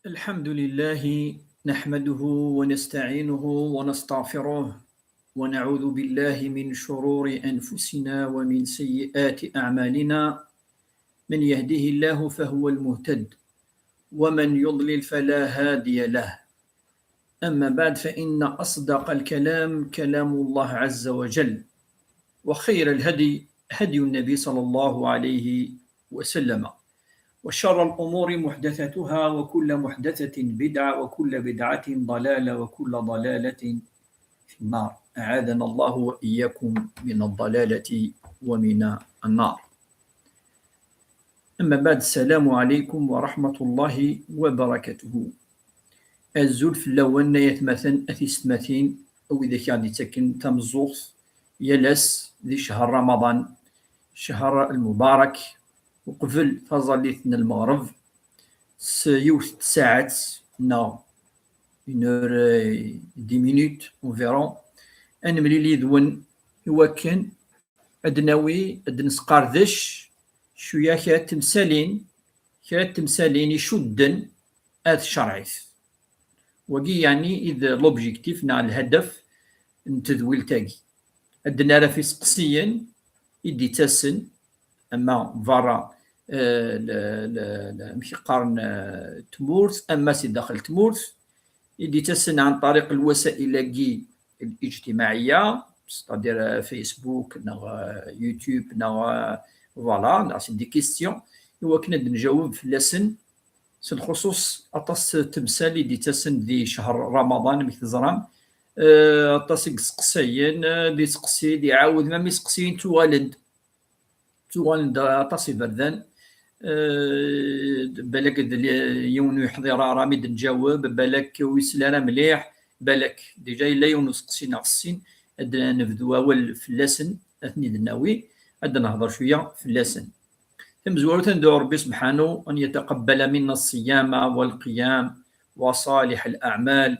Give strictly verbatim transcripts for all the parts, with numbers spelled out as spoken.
الحمد لله، نحمده ونستعينه ونستغفره، ونعوذ بالله من شرور أنفسنا ومن سيئات أعمالنا. من يهده الله فهو المهتد، ومن يضلل فلا هادي له. أما بعد، فإن أصدق الكلام كلام الله عز وجل، وخير الهدي هدي النبي صلى الله عليه وسلم، وشر الأمور محدثاتها، وكل محدثة بدعة، وكل بدعة ضلالة، وكل ضلالة في النار. أعاذنا الله وإياكم من الضلالة ومن النار. أما بعد، السلام عليكم ورحمة الله وبركاته. Azul fell-awen, ay atmaten, a tisetmatin, a widak i aɣ-d-ittaken tameẓẓuɣt yal ass di ccher Ramaḍan, ccher lmubarak, uqbel taẓallit n lmeɣreb, s yiwet n tsaɛet neɣ une heure et dix minutes environ, ad nemlil yid-wen i wakken ad d-nawi, ad d-nesqerdec cwiya kra n temsalin, kra n temsalin icudden ar tcerɛit. Wagi yeɛni i d l'objectif neɣ lhadaf n tedwilt-agi. Ad d-nerr ɣef iseqsiyen i d-ittasen, ama berra, eh, le-, le-, le-, amek i qqaren, eh, tmurt, ama si daxel tmurt, i d-ittasen ɛan ṭariq lwasa'il-agi الاجتماعية, c'est-à-dire, euh, Facebook, neɣ, euh, YouTube, neɣ, euh, voilà, neɣ c'est des questions, i wakken ad njaweb fell-asen, s lxuṣuṣ aṭas n temsal i d-ittasen di ccher Ramaḍan, amek teẓram, euh, aṭas i yesteqsayen, euh, d iseqsi, d iɛawed, même iseqsiyen ttuɣalen-d. Ttuɣalen-d aṭas iberdan. Eh, balak d li-, yiwen ur yeḥḍir ara mi d-nǧaweb, balak ur yesli ara mliḥ, balak. Déjà yella yiwen useqsi neɣ sin, ad nebdu awal fell-asen, ad ten-id-nawi, ad nehḍer cwiya fell-asen. Tamezwarut, ad ndɛu Ṛebbi subḥanu أن يتقبل منا الصيام والقيام وصالح الأعمال،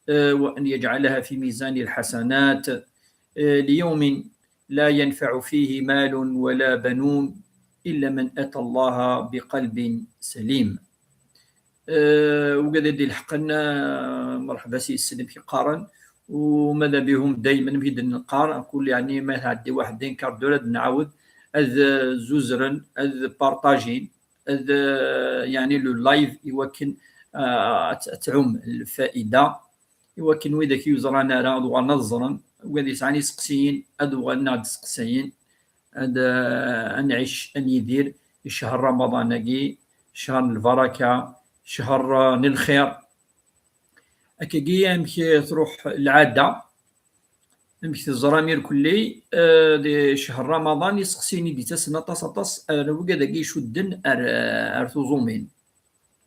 eh, وأن يجعلها في ميزان الحسنات، eh, ليوم لا ينفع فيه مال ولا بنون إلا من أتى الله بقلب سليم. Eh, wigad i d-ileḥqen, eh, merḥba s yis-sen, amek i qqaren, u mada bihum daymen, amek i d-neqqar, kul, yeɛni, ma tɛeddi waḥed un quart d'heure, ad nɛawed ad, eh, zuzren, ad partajin, ad, eh, yeɛni, le live, i wakken, eh, ad, ad tɛum lfaida. I wakken widak i ur ẓran ara ad uɣalen ad ẓren, wid yesɛan iseqsiyen ad uɣalen ad d-steqsayen, ad, eh, ad nɛic, ad nidir i ccher Ramaḍan-agi, ccher n lbaraka, ccher, eh, n lxir. Akkagi amek truḥ lɛada, amek teẓram irkelli, eh, di ccher Ramaḍan, iseqsiyen i d-ittasen aṭas, aṭas, ar wigad-agi icudden ar, ar tuẓumin.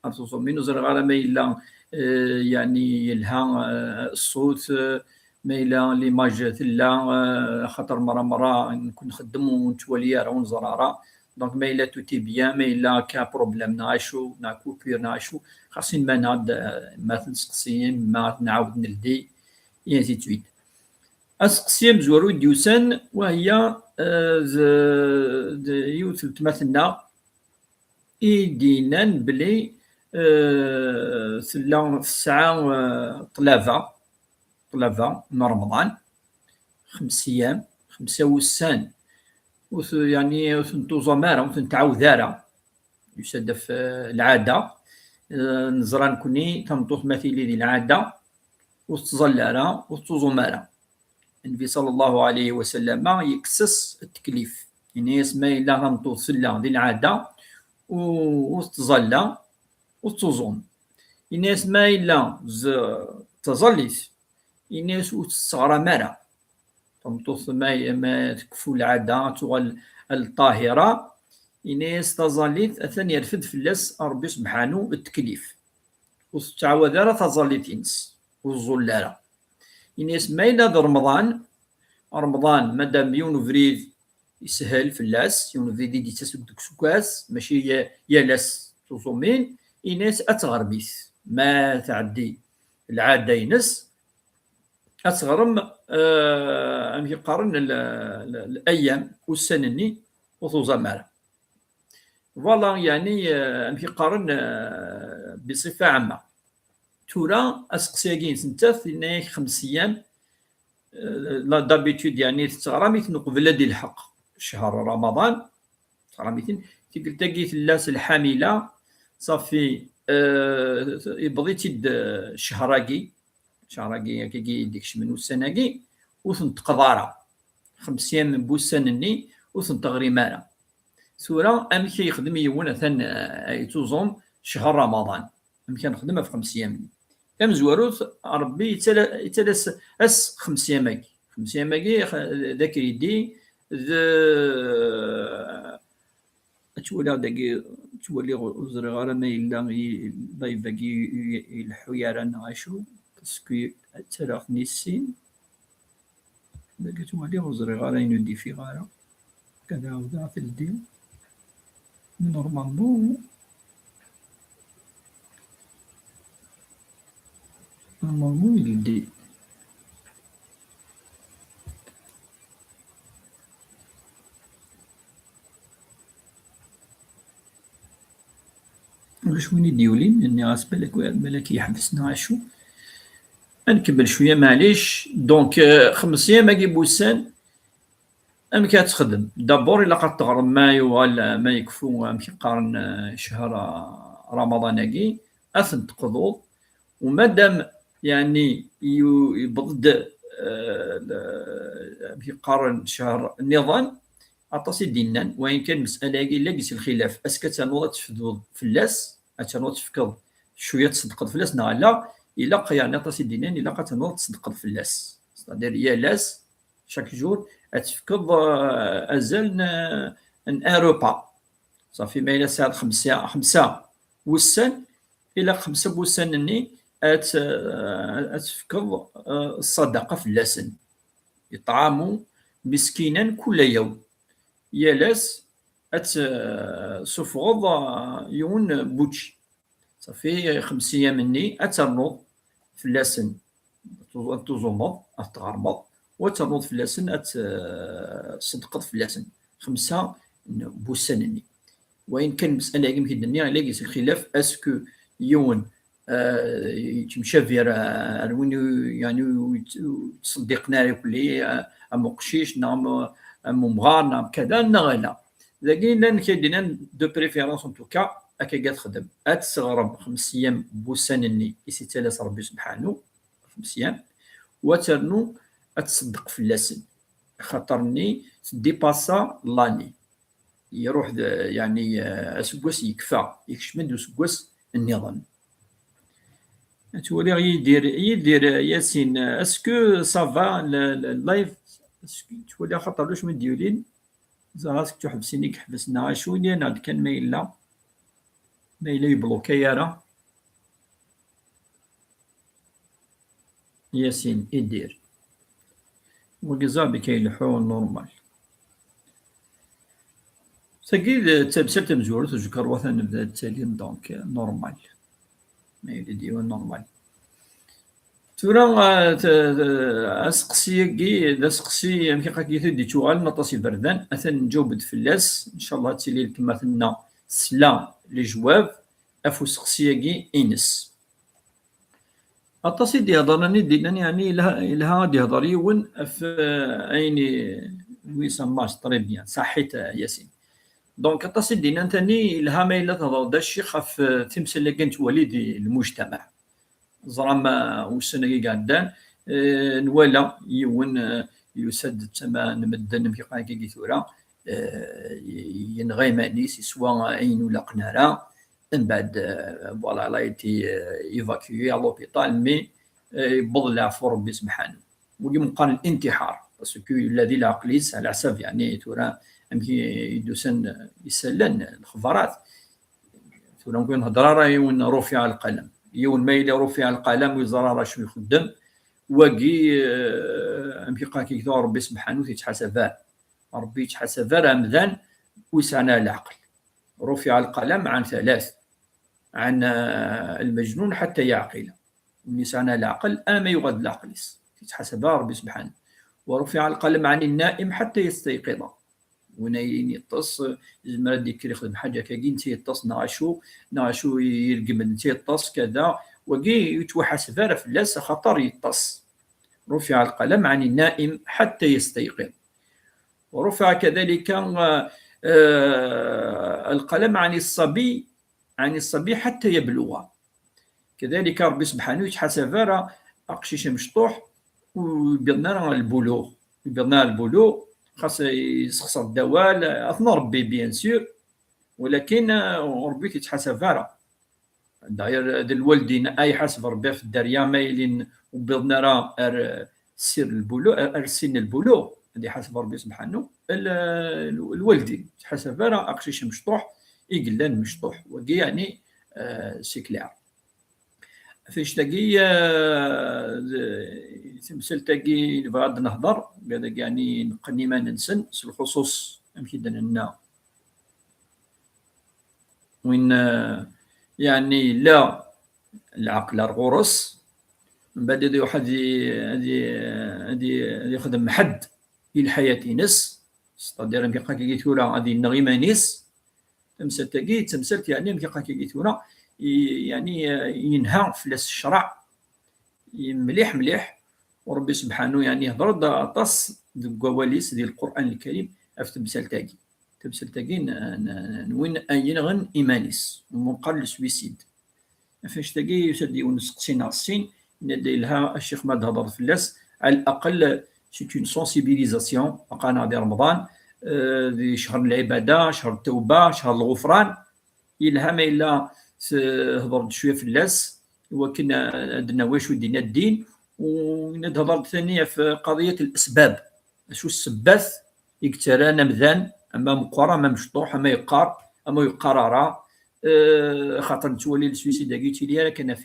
Ar tuẓumin, ur ẓriɣ ara ma yella, eh, yeɛni yelha, eh, ṣṣut, eh, ma yella l'image tella, eh, axaṭer merra, merra nekk nxeddem ur nettwali ara, ur nẓer ara. Donc, ma yella tout est bien, ma yella akka problème neɣ acu, neɣ coupure neɣ acu, xas inman-aɣ-d, eh, ma ten-seqsiyen, ma ad nɛawed neldi, et ainsi de suite. Aseqsi amezwaru i d-yusan, wahiya, eh, d, d yiwet n weltma-tenneɣ i d-yennan belli, eh, tella tesɛa, eh, ṭṭlaba, ṭṭlaba n Remḍan, xems ayyam, xemsa wussan, ur t-, yeɛni ur ten-tuẓam ara, ur ten-tɛawed ara. Yusa-d ɣef, eh, lɛada. Eh, neẓra nekni tameṭṭut ma tili di lɛada, ur tettẓalla ara, ur tettuẓum ara. Nnbi ṣalla Llahu ɛalayhi wa sallam yekkes-as tteklif. Yenna-yas ma yella tameṭṭut tella di lɛada, u-, ur tettẓalla, ur tettuẓum. Yenna-yas ma yella d taẓallit, yenna-yas ur tetteɣram ara. Tameṭṭut ma, ma tekfu lɛada, ad tuɣal lṭahira, yenna-yas taẓallit, atan yerfed fell-as Ṛebbi subḥanu tteklif. Ur tettɛawad ara taẓallit-ines, ur tẓull ara. Yenna-yas ma yella d Remḍan, Remḍan, madam yiwen ubrid yeshel fell-as, yiwen ubrid i d-yettas deg useggas, mačči ya-, yal ass tuẓumin, yenna-yas ad teɣrem-it. Ma tɛeddi lɛada-ines, ad teɣrem, eh, amek i qqaren, l-, l-, l-, ayyam, ussan-nni, ur tuẓam ara. Voilà, yeɛni, eh, amek i qqaren, eh, بصفة عامة. Tura, aseqsi-agi-ines nettat, yenna-yak xems ayyam, eh, la d'habitude, yeɛni tettaɣram-iten uqbel ad ilḥeq ccher Ramaḍan, tettaɣram-iten, tikkelt-agi tella s lḥamila, ṣafi, eh, yewweḍ-itt-id, eh, ccher-agi, ccher-agi, akkagi i d-ikecmen ussan-agi, ur ten-teqḍa ara. Xems ayyam n wussan-nni ur ten-teɣrim ara. Tura, amek i yexdem yiwen, atan, eh, yettuẓum ccher Ramaḍan? Amek ara nexdem ɣef xems ayyam-nni? Tamezwarut, Ṛebbi yettala, yettala-as, as xems ayyam-agi. Xems ayyam-agi, x-, d akridi, d, ad twaliɣ dagi, ttwaliɣ ur ẓriɣ ara ma yella i-, live-agi i-, i-, ileḥḥu ara neɣ acu, parce que ttalaɣ-ten i sin. Dagi ttwaliɣ ur ẓriɣ ara ayen ur d-ifiɣ ara. Ad ɛawdeɣ ad t-ldiɣ. Normalement, normalement, il dit. Ulac win i d-yulin, nniɣ-as balak, balak yeḥbes neɣ acu. Ad nkemmel cwiya, maɛlic. Donc, euh, xems ayyam-agi n wussan, amek ad texdem? D'abord, ilaq ad teɣrem ma yuɣal, ma yekfu, amek i qqaren, eh, ccher, eh, Ramaḍan-agi, ad ten-teqḍuḍ. U madam, yeɛni, yu-, yewweḍ-d, eh, l-, amek i qqaren, ccher nniḍen, aṭas i d-innan, wayen kan, mesala-agi, yella deg-s lxilaf. Est-ce que ad ternuḍ ad tefduḍ fell-as, ad ternuḍ ad tefkeḍ cwiya, ad tṣeddqeḍ fell-as, neɣ ala? Ilaq, yeɛni, aṭas i d-innan, ilaq ad ternuḍ ad tṣeddqeḍ fell-as. C'est-à-dire, yal ass, chaque jour, ad tefkeḍ, euh, azal n, n un repas. Ṣafi, ma yella tesɛiḍ xemsa, xemsa wussan, ilaq xemsa n wussan-nni ad, euh, ad tefkeḍ, euh, ṣṣadaqa fell-asen. Iṭɛamu miskinan kulla yawm. Yal ass ad t-, euh, suffɣeḍ, euh, yiwen n wučči. Ṣafi, xems ayyam-nni ad ternuḍ fell-asen, ad tuẓumeḍ, ad tɣermeḍ, u ad ternuḍ fell-asen, ad t-, tṣeddqeḍ fell-asen, xemsa n wussan-nni. Wayen kan, mesala-agi, amek i d-nniɣ, yella deg-s lxilaf, est-ce que yiwen, euh, yettemcabir, euh, ar win, yeɛni, ur yettṣeddiqen ara akk, euh, am uqcic, neɣ am, am umɣar, neɣ am kada, neɣ ala. Dagi llan kra i d-yennan, de préférence, en tout cas, akka i texdem. Ad tesseɣrem xems ayyam n wussan-nni i s-yettalas Ṛebbi subḥanu, xems ayyam, u ad ternu ad tṣeddeq fell-asen. Axaṭer-nni teddipasa l'année. Iruḥ d, yeɛni, eh, aseggas yekfa, yekcem-d useggas nniḍen. Ttwaliɣ Yidir, Yidir Yasin, est-ce que ça va, le, le live? Est-ce que ttwaliɣ xaṭer ulac win d-yulin? Ẓriɣ est-ce que tuḥebsin i yeḥbes neɣ acu, ini-aneɣ-d kan ma yella, ma yella yebluka ara. Yasin, Idir. Wagi ẓabi kan ileḥḥu normal. Tagi d tamsalt tamezwarut, ujekker wa tanebda d tali, donc, euh, normal. Ma yella d yiwen normal. Tura, euh, t-, t-, aseqsi-agi d aseqsi, amek akka i t-id-ittuɣalen, aṭas iberdan, atan nǧaweb-d fell-as, ncallah ad tili lkemmat-nneɣ tesla lejwab ɣef useqsi-agi ines. Aṭas i d-ihedṛen, i d-yennan, yeɛni yelha, yelha ad d-ihdeṛ yiwen ɣef, eh, ayen i, oui, ça marche très bien, saḥit, eh, Yasin. Donc, aṭas i d-yennan tani, yelha ma yella tehdeṛ-d a ccix ɣef, eh, timsal-agi nettwali di lmujtamaɛ. Ẓram, eh, ussan-agi iɛeddan, eh, nwala yiwen, eh, yusa-d d tama n medden, amek i qqaren akka tura, eh, yenɣa iman-is, yeswa ayen ur laqen ara, mbeɛd, eh, voilà, elle a été, eh, évacuée à l'hôpital, mais, eh, yewweḍ leɛfu Ṛebbi subḥanu. Wigi meqqar l'intiḥar, parce que yella di leɛqel-is, ɛla ḥsab, yeɛni, tura, amek i d-usan, eh, isallen, lexbarat. Tura, ur nhedder ara yiwen رفع القلم. Yiwen ma yella رفع القلم, ur yeẓra ara acu ixeddem, wagi, eh, amek i qqaren akka, Ṛebbi subḥanu ur t-yettḥasab ara. Ṛebbi yettḥasab ara amdan ur yesɛan ara leɛqel. رفع القلم عن ثلاث، عن، آه، المجنون حتى يعقل. Win yesɛan leɛqel, ama yuɣal-d leɛqel-is, yettḥasab Ṛebbi subḥanu. ورفع القلم عن النائم حتى يستيقظ. Win ay yeṭṭes, yezmer ad d-yekker yexdem ḥaǧa akkagi, netta yeṭṭes, neɣ acu, neɣ acu iregmen, netta yeṭṭes, kada. Wagi ur yettwaḥaseb ara fell-as, axaṭer yeṭṭes. رفع القلم عن النائم حتى يستيقظ. ورفع كذلك، آه، آه، القلم عن الصبي، عن الصبي حتى يبلغ. كذلك ربي سبحانه yettḥasab ara aqcic amecṭuḥ ur yewwiḍen ara البلوغ. Ur yewwiḍen ara البلوغ, xas yessexṣer-d awal, ad t-nṛebbi, bien sûr, ولكن, آه، ربي ur t-yettḥasab ara. D'ailleurs, d lwaldin ay iḥaseb Rebbi ɣef dderya ma yellan ur wwiḍen ara ar sir lbulu-, ar, ar sin lbulu, ad iḥaseb Rebbi subḥanu, l-, l-, lwaldin. Ur yettḥasab ara aqcic amecṭuḥ i yellan mecṭuḥ. Wagi, yeɛni, euh, c'est clair. Ɣef annect-agi, euh, d-, tamsalt-agi i nebɣa ad nehder, bad-agi, yeɛni, neqqen iman-nsen, s lxuṣuṣ, amek i d-nenna, win, eh, yeɛni yella lɛeql ar ɣur-s, mbeɛd ad iruḥ ad i-, ad i-, ad i-, ad ixdem ḥedd i lḥayat-ines, c'est-à-dire amek akka tura ad yenneɣ iman-is. Tamsalt-agi d tamsalt, yeɛni amek akka tura i-, yeɛni, eh, yenha fell-as ccreɛ mliḥ mliḥ. U Rebbi subḥanu, yeɛni, yehder-d aṭas deg wawal-is di Lqur'an Lkarim ɣef temsalt-agi. Temsalt-agi n, n, n win ay yenɣen iman-is, umi qqaren le suicide. Ɣef annect-agi, yusa-d yiwen n usteqsi neɣ sin, yenna-d yelha a ccix ma d-thedreḍ fell-as, ɛla laqel c'est une sensibilisation, aql-aneɣ di Remḍan, eh, di ccher n lɛibada, ccher n ttawba, ccher n lɣufran, yelha ma yella thedreḍ-d cwiya fell-as, i wakken ad d-nawi acu d-yenna ddin, u ad d-hedreḍ tani ɣef qadiyat lesbab, acu ssebbat i yettarran amdan, ama meqqer, ama mecṭuḥ, ama yeqqar, ama ur yeqqar ara, eh, xaṭer nettwali le suicide-agi ur yettili ara kan ɣef,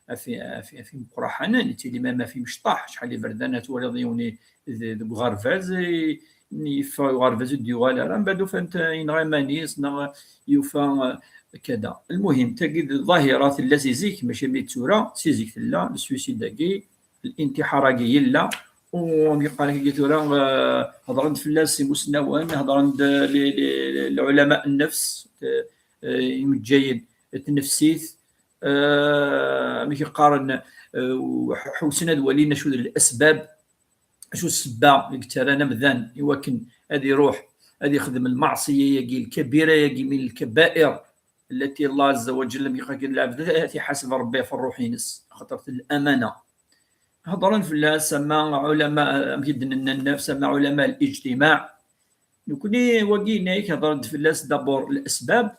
ɣef, ɣef, ɣef imeqqraḥen, yettili même ɣef imecṭaḥ, acḥal iberdan ad twaliḍ yiwen i-, de-, deg uɣerbaz, i-, yeffeɣ uɣerbaz ur d-yuɣal ara, mbeɛd ufan-t yenɣa iman-is, neɣ yufa, eh, kada. Lmuhim, tagi d ḍahira tella si zik, mačči mi d tura, si zik tella, le suicide-agi, الانتحار-agi yella, u amek yeqqar-agi tura, eh, hedren-d fell-as imusnawen, hedren-d, eh, li-, li-, li-, lɛulama nnefs, eh, eh, imejjayen n tnefsit, eh, amek i qqaren, eh, u ḥ-, ḥewsen ad walin acu d lesbab, acu ssebba i yettarran amdan i wakken ad iruḥ ad ixdem lmeɛṣiya-agi, lkabira-agi min lkabair, التي الله عز وجل, amek i qqaren, lɛebd ad t-iḥaseb Rebbi ɣef ṛṛuḥ-ines, xaṭer d lamana. Hedren fell-as, ama ɛulama, amek i d-nenna nnefs, ama ɛulama lijtimaɛ. Nekni, wagi yenna-ak, hedren-d fell-as d'abord lesbab,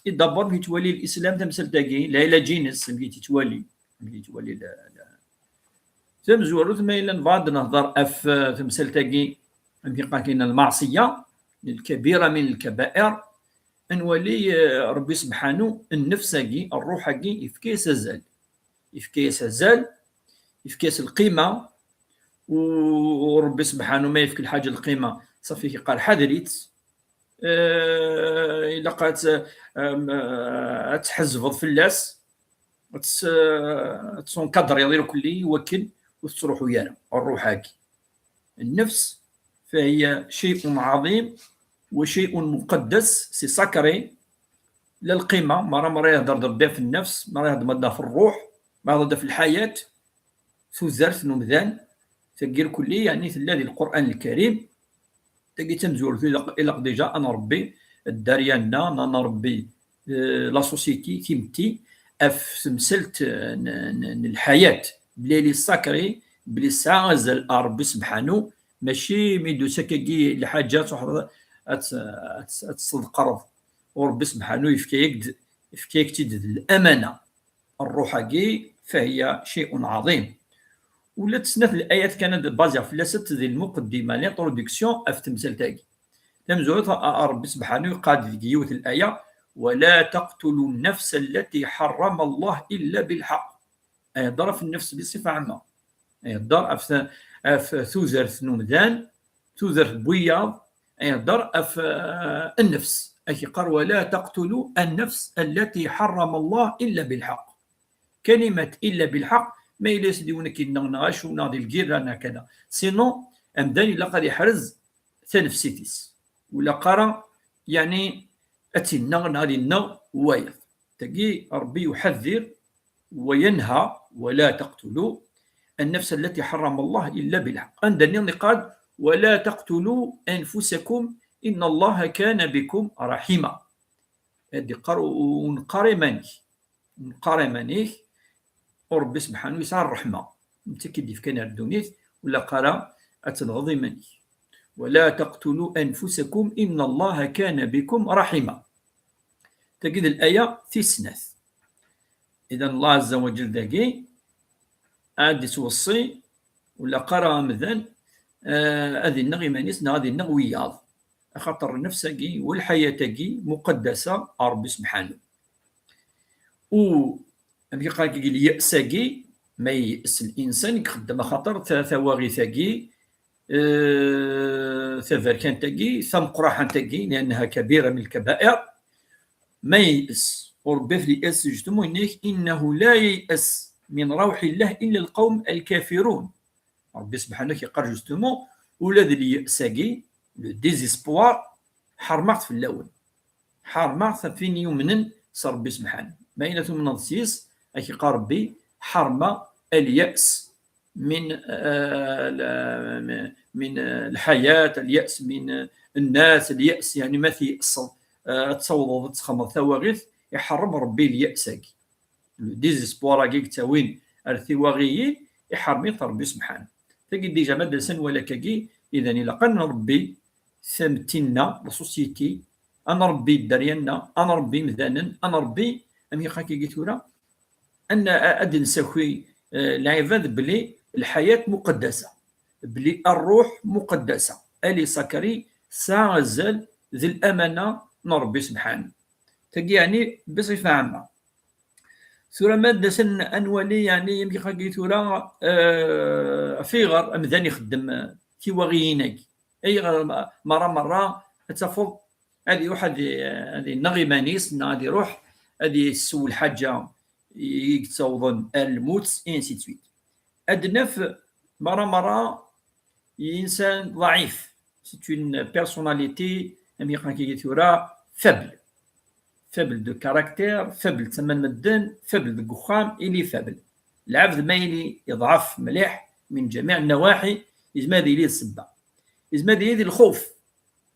et d'abord amek yettwali lislam tamsalt-agi, lɛilaǧ-ines, amek i tt-yettwali, amek i yettwali la, la, tamezwarut, ma yella nebɣa ad nehder ɣef, eh, temsalt-agi, amek i qqaren, lmeɛṣiya, lkabira min lkabair, ad nwali, eh, Rebbi subḥanu, nnefs-agi, ṛṛuḥ-agi, yefka-yas azal. Yefka-yas azal, yefka-yas lqima, u, u Rebbi subḥanu ma yefk lḥaǧa lqima, ṣafi, yeqqar ḥader-itt, eh, ilaq ad tt-, em, eh, ad tḥezzbeḍ fell-as, ad tt-, ad tt-tunkadriḍ irkelli i wakken ur tettruḥu ara ṛṛuḥ-agi. Nnefs, فهي شيء عظيم وشيء مقدس, c'est sacré. La lqima, mara, mara yehder Rebbi ɣef nnefs, mara yehder Rebbi ɣef ṛṛuḥ, mara yehder Rebbi ɣef lḥayat, tudert n umdan, tagi irkelli, yeɛni, tella di Lqur'an Lkarim. Tagi d tamezwarut, ilaq, ilaq déjà ad nṛebbi dderya-nneɣ, neɣ nṛebbi, eh, la société, timetti, ɣef temsalt, eh, n, n, n lḥayat, bli li sacré, bli tesɛa azal ar Rebbi subḥanu, mačči mi d-tusa akkagi lḥaǧa ad truḥeḍ ad tt-, ad tt-, ad tt-tḍeqqreḍ. U Rebbi subḥanu yefka-yak-d, yefka-yak-tt-id d lamana. Ṛṛuḥ-agi, فهي شيء عظيم. Ula d snat layat kan ad baziɣ fell-asent di lmuqeddima, l'introduction, ɣef temsalt-agi. Tamezwarut, a, a, Rebbi subḥanu yeqqar-d deg yiwet laya: ولا تقتلوا النفس التي حرم الله إلا بالحق. Ihedder ɣef nnefs بصفة عامة. Ihedder ɣef, ɣef tudert n umdan, tudert n wiyaḍ, ihedder ɣef, eh, nnefs. Ad k-yeqqar: ولا تقتلوا النفس التي حرم الله إلا بالحق. Kalimat إلا بالحق, ma yella s-, d yiwen akken neɣ, neɣ acu, neɣ di lgirra, neɣ kada. Sinon, amdan ilaq ad iḥrez tanefsit-is. Ur ilaq ara, yeɛni, ad tt-inneɣ neɣ ad inneɣ wayeḍ. Tagi, Ṛebbi yuḥaddir وينهى: ولا تقتلوا النفس التي حرم الله إلا بالحق. Anda nniḍen iqqar-d: ولا تقتلوا أنفسكم إن الله كان بكم رحيما. Ad iqqar ur neqqar iman-ik. Ur neqqar iman-ik. U Ṛebbi subḥanu yesɛa ṛṛeḥma. Netta i k-id-yefkan ar ddunit, ur ilaq ara ad tenɣeḍ iman-ik. ولا تقتلوا أنفسكم إن الله كان بكم رحيما. Tagi d laya tis snat. Idan, Allah Azza wa Jal dagi ad ittweṣṣi, ur ilaq ara amdan, eh, ad inneɣ iman-is neɣ ad inneɣ wiyaḍ. Axaṭer nnefs-agi u lḥayat-agi muqaddasa ɣer Ṛebbi subḥanu. U amek i qqaren deg lye's-agi, ma yeyes linsan i ixeddem axaṭer ta-, tawaɣit-agi, eh, taberkant-agi, tameqqraḥant-agi, لأنها كبيرة من الكبائر, ma yeyes, u Ṛebbi ad yeyes, justement, yenna-ak: إنه لا ييأس من روح الله إلا القوم الكافرون. Ṛebbi subḥanu yeqqar, justement, ula d lye's-agi, le désespoir, ḥermeɣ-t fell-awen. Ḥermeɣ-t ɣef win yumnen s Ṛebbi subḥanu. Ma yella tumneḍ s yes, ad k-iqqar Ṛebbi: ḥermeɣ اليأس من, eh, la-, من, eh, الحياة، اليأس من, eh, الناس، اليأس, yeɛni ma tyeɛseḍ, eh, ad tawḍeḍ ad txedmeḍ tawaɣit, iḥerrem Ṛebbi lye's-agi. Le désespoir-agi i yettawin ar tiwaɣiyin, iḥerrem-it Ṛebbi subḥanu. Tagi déjà ma d-asen walak-agi, idan ilaq ad nṛebbi tametti-nneɣ, la société, ad nṛebbi dderya-nneɣ, ad nṛebbi imdanen, ad nṛebbi, amek i qqaren-agi tura, ad n-, ad d-nsaki, eh, lɛibad belli lḥayat muqaddasa, belli ṛṛuḥ muqaddasa, Ali Sakari tesɛa azal d lamana n Ṛebbi subḥanu. Tagi yeɛni biṣifa ɛamma. Tura ma d-asen ad nwali, yeɛni, amek i qqaren-agi tura, eh, ɣef ayɣer amdan ixeddem, eh, tiwaɣiyin-agi. Ayɣer ma-, merra, merra ad tafeḍ ad iruḥ ad i-, ad ineɣ iman-is, neɣ ad iruḥ ad isew lḥaǧa i yettawḍen ar lmut, et ainsi de suite. Ad naf merra, merra, insan ḍɛif. C'est une personnalité, amek i qqaren-agi tura, faible. Faible de caractère, faible tama n medden, faible deg uxxam, il est faible. Lɛebd ma yili iḍɛef mliḥ, min jamiɛ nnawaḥi, yezmer ad yili d ssebba. Yezmer ad yili d lxuf.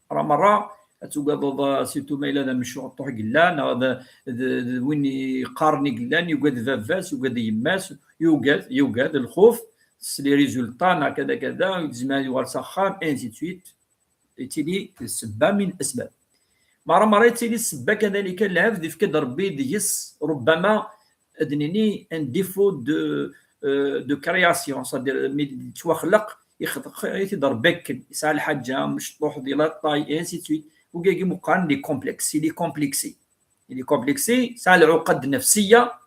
Merra, merra, ad tugadeḍ, eh, surtout ma yella d ameccuṭuḥ i yella, neɣ d, d, d win yeqqaren i yellan, yugad baba-s, yugad yemma-s, yugad, yugad, lxuf, s les résultats, neɣ kada, kada, yezmer ad yuɣal s axxam, et ainsi de suite. Yettili d ssebba min asbab. Merra, merra yettili d ssebba kadalika lɛebd yefka-d Ṛebbi deg-s, rubbama, ad nini, un défaut de, euh, de création, c'est-à-dire, mi d-yettwaxleq, ixleq-it-id Ṛebbi akken, yesɛa lḥaǧa, mecṭuḥ di la taille, et ainsi de suite. Wigagi meqqaren les complexes, il est complexé. Il est complexé, yesɛa lɛuqad nefsiya,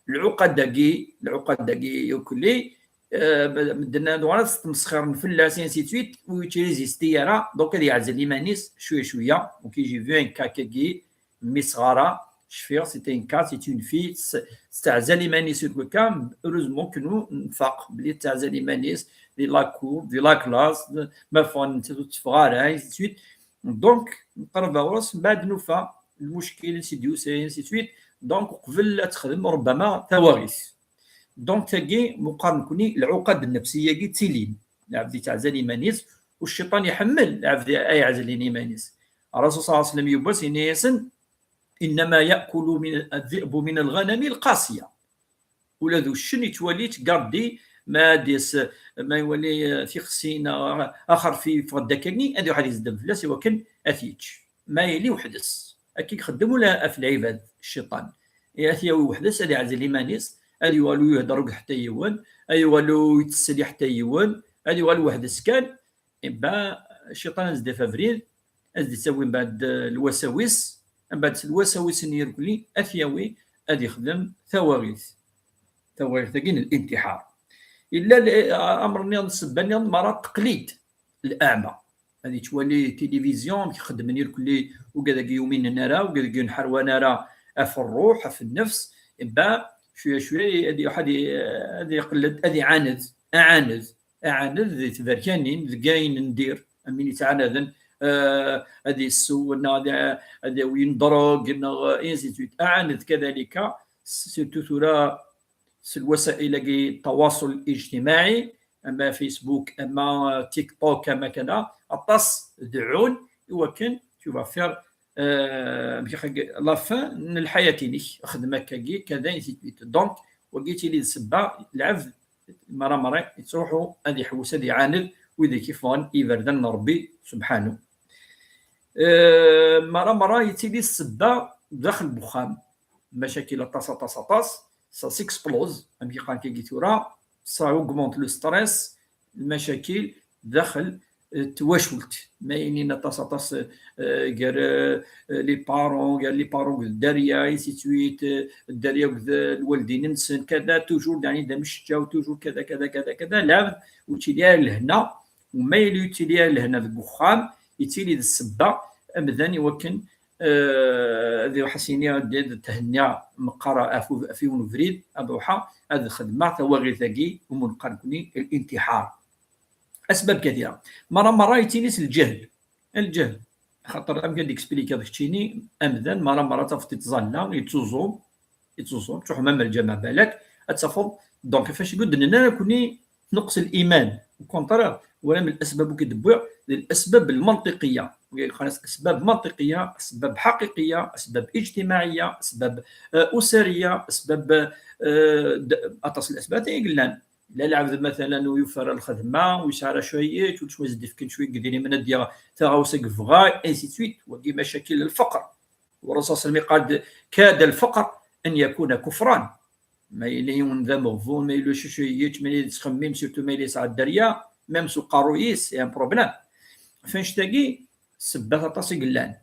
lɛuqad-agi, lɛuqad-agi irkelli, eh, medden ad uɣalen ad smesxiren fell-as, et ainsi de suite, ur yettrésisti ara, donc ad yeɛzel iman-is cwiya cwiya. Donc j'ai vu un cas-agi, mmi-s ɣara, cfiɣ, c'était un cas, c'est une fille, s-, tettaɛzel iman-is, en tout cas, heureusement que nous, nfaq, belli tettaɛzel iman-is, di la cour, di la classe, ma ffɣen nettat ur teffeɣ ara, ainsi de suite. Donc, nqerreb ɣur-s, mbeɛd nufa lmuckil, ainsi de suite, ainsi de suite. Donc, uqbel ad texdem, rubbama, tawaɣit. Donc, tagi, meqqar nekni, lɛuqad nnefsiya-agi ttilin. Lɛebd yettaɛzel iman-is, u cciṭan iḥemmel lɛebd ay yeɛzelin iman-is. Rasul صلى الله عليه وسلم yewwas, yenna-yasen: إنما يأكل من، الذئب من الغنم القاصية. Ula d uccen yettwali, yettgardi, ma ad yas-, ma iwali, eh, tixsi neɣ axerfi yeffeɣ-d akkagi, ad iruḥ ad yezdem fell-as i wakken ad t-yečč. Ma yili weḥd-s. Akka i ixeddem ula ɣef lɛibad, cciṭan. I ad t-yawi weḥd-s, ad iɛzel iman-is, ad yuɣal ur ihedder akk ḥetta yiwen, ad yuɣal ur yettesli ḥetta yiwen, ad yuɣal weḥd-s kan, imba cciṭan ad s-d-yaf abrid, ad s-d-yettawi mbeɛd, eh, lwasaw-is, mbeɛd s lwasaw-is n yirkelli, ad t-yawi ad yexdem tawaɣit. Tawaɣit-agi n lintiḥar. Yella l-, amr nniḍen, ssebba nniḍen, merra teqlid, leɛma. Ad yettwali tilivizyu, amek xeddmen irkelli, ugad-agi ur uminen ara, ugad-agi ur nḥarwan ara ɣef ṛṛuḥ, ɣef nnefs, imba cwiya cwiya ad iruḥ ad i-, ad iqelled, ad iɛaned, aɛaned, aɛaned di tberkanin, deg ayen n dir, am win yettɛanaden ad yessew, neɣ ad yawi n ḍrug, neɣ ainsi de suite. Ɛaned kadalika, surtout tura s lwasa'il-agi ttawaṣul lijtimaɛi, ama Facebook, ama TikTok, ama kada, aṭas deɛɛun i wakken tu vas faire la fin n lḥayat-inek, xdem akkagi, kada, ainsi de suite. Donc, wagi tili d ssebba, lɛebd mara mara yettruḥu ad iḥewwes, ad iɛaned wid i k-iffɣen iberdan n Ṛebbi subḥanu. Mara mara yettili ssebba daxel n uxxam, macakil aṭas, aṭas, aṭas, ça s'explose, amek i qqaren kagi tura, ça augmente le stress, lmacakil daxel twacult. Ma inin aṭas, aṭas gar les parents, gar les parents d dderya, ainsi de suite, dderya d lwaldin-nsen, kada, toujours, yani, d amceččaw, toujours kada, kada, kada, kada, lɛebd ur yettili ara lehna. U ma yili ur yettili ara lehna deg uxxam, yettili d ssebba amdan i wakken ad iruḥ, as-yini, ad thenni meqqar ɣef yiwen ubrid, ad ruḥeɣ ad xedmeɣ tawaɣit-agi umi neqqar nekni الانتحار. أسباب كثيرة. Mara mara yettili s lǧehl. Lǧehl. Xaṭer amek ad d-explikiḍ keččini, amdan mara mara tafeḍ yettẓalla, yettuẓum, yettuẓum, tṛuḥ même lǧameɛ balak, ad tafeḍ. Donc, fac i d-nenna nekni tneqqes liman. Au contraire, wala من الأسباب i d-wwiɣ, d الأسباب المنطقية. Yeqqar-as أسباب منطقية, أسباب حقيقية, أسباب اجتماعية, أسباب أسرية, أسباب, aṭas n الأسباب i yellan. La lɛebd, matalan, ur yufi ara lxedma, ur yesɛi ara cwiya, ur yesɛi ara cwiya n idrimen ad yaɣ taɣawsa i yebɣa, ainsi de suite. Wagi macakil الفقر. والرسول صلى الله عليه وسلم قال: كاد الفقر أن يكون كفرا. Ma yella yiwen d ameɣbun, ma yella cwiya, ma yella yettxemmim, surtout ma yella yesɛa dderya, même s uqerruy-is, c'est un problème. Fannect-agi, ssebbat aṭas i yellan.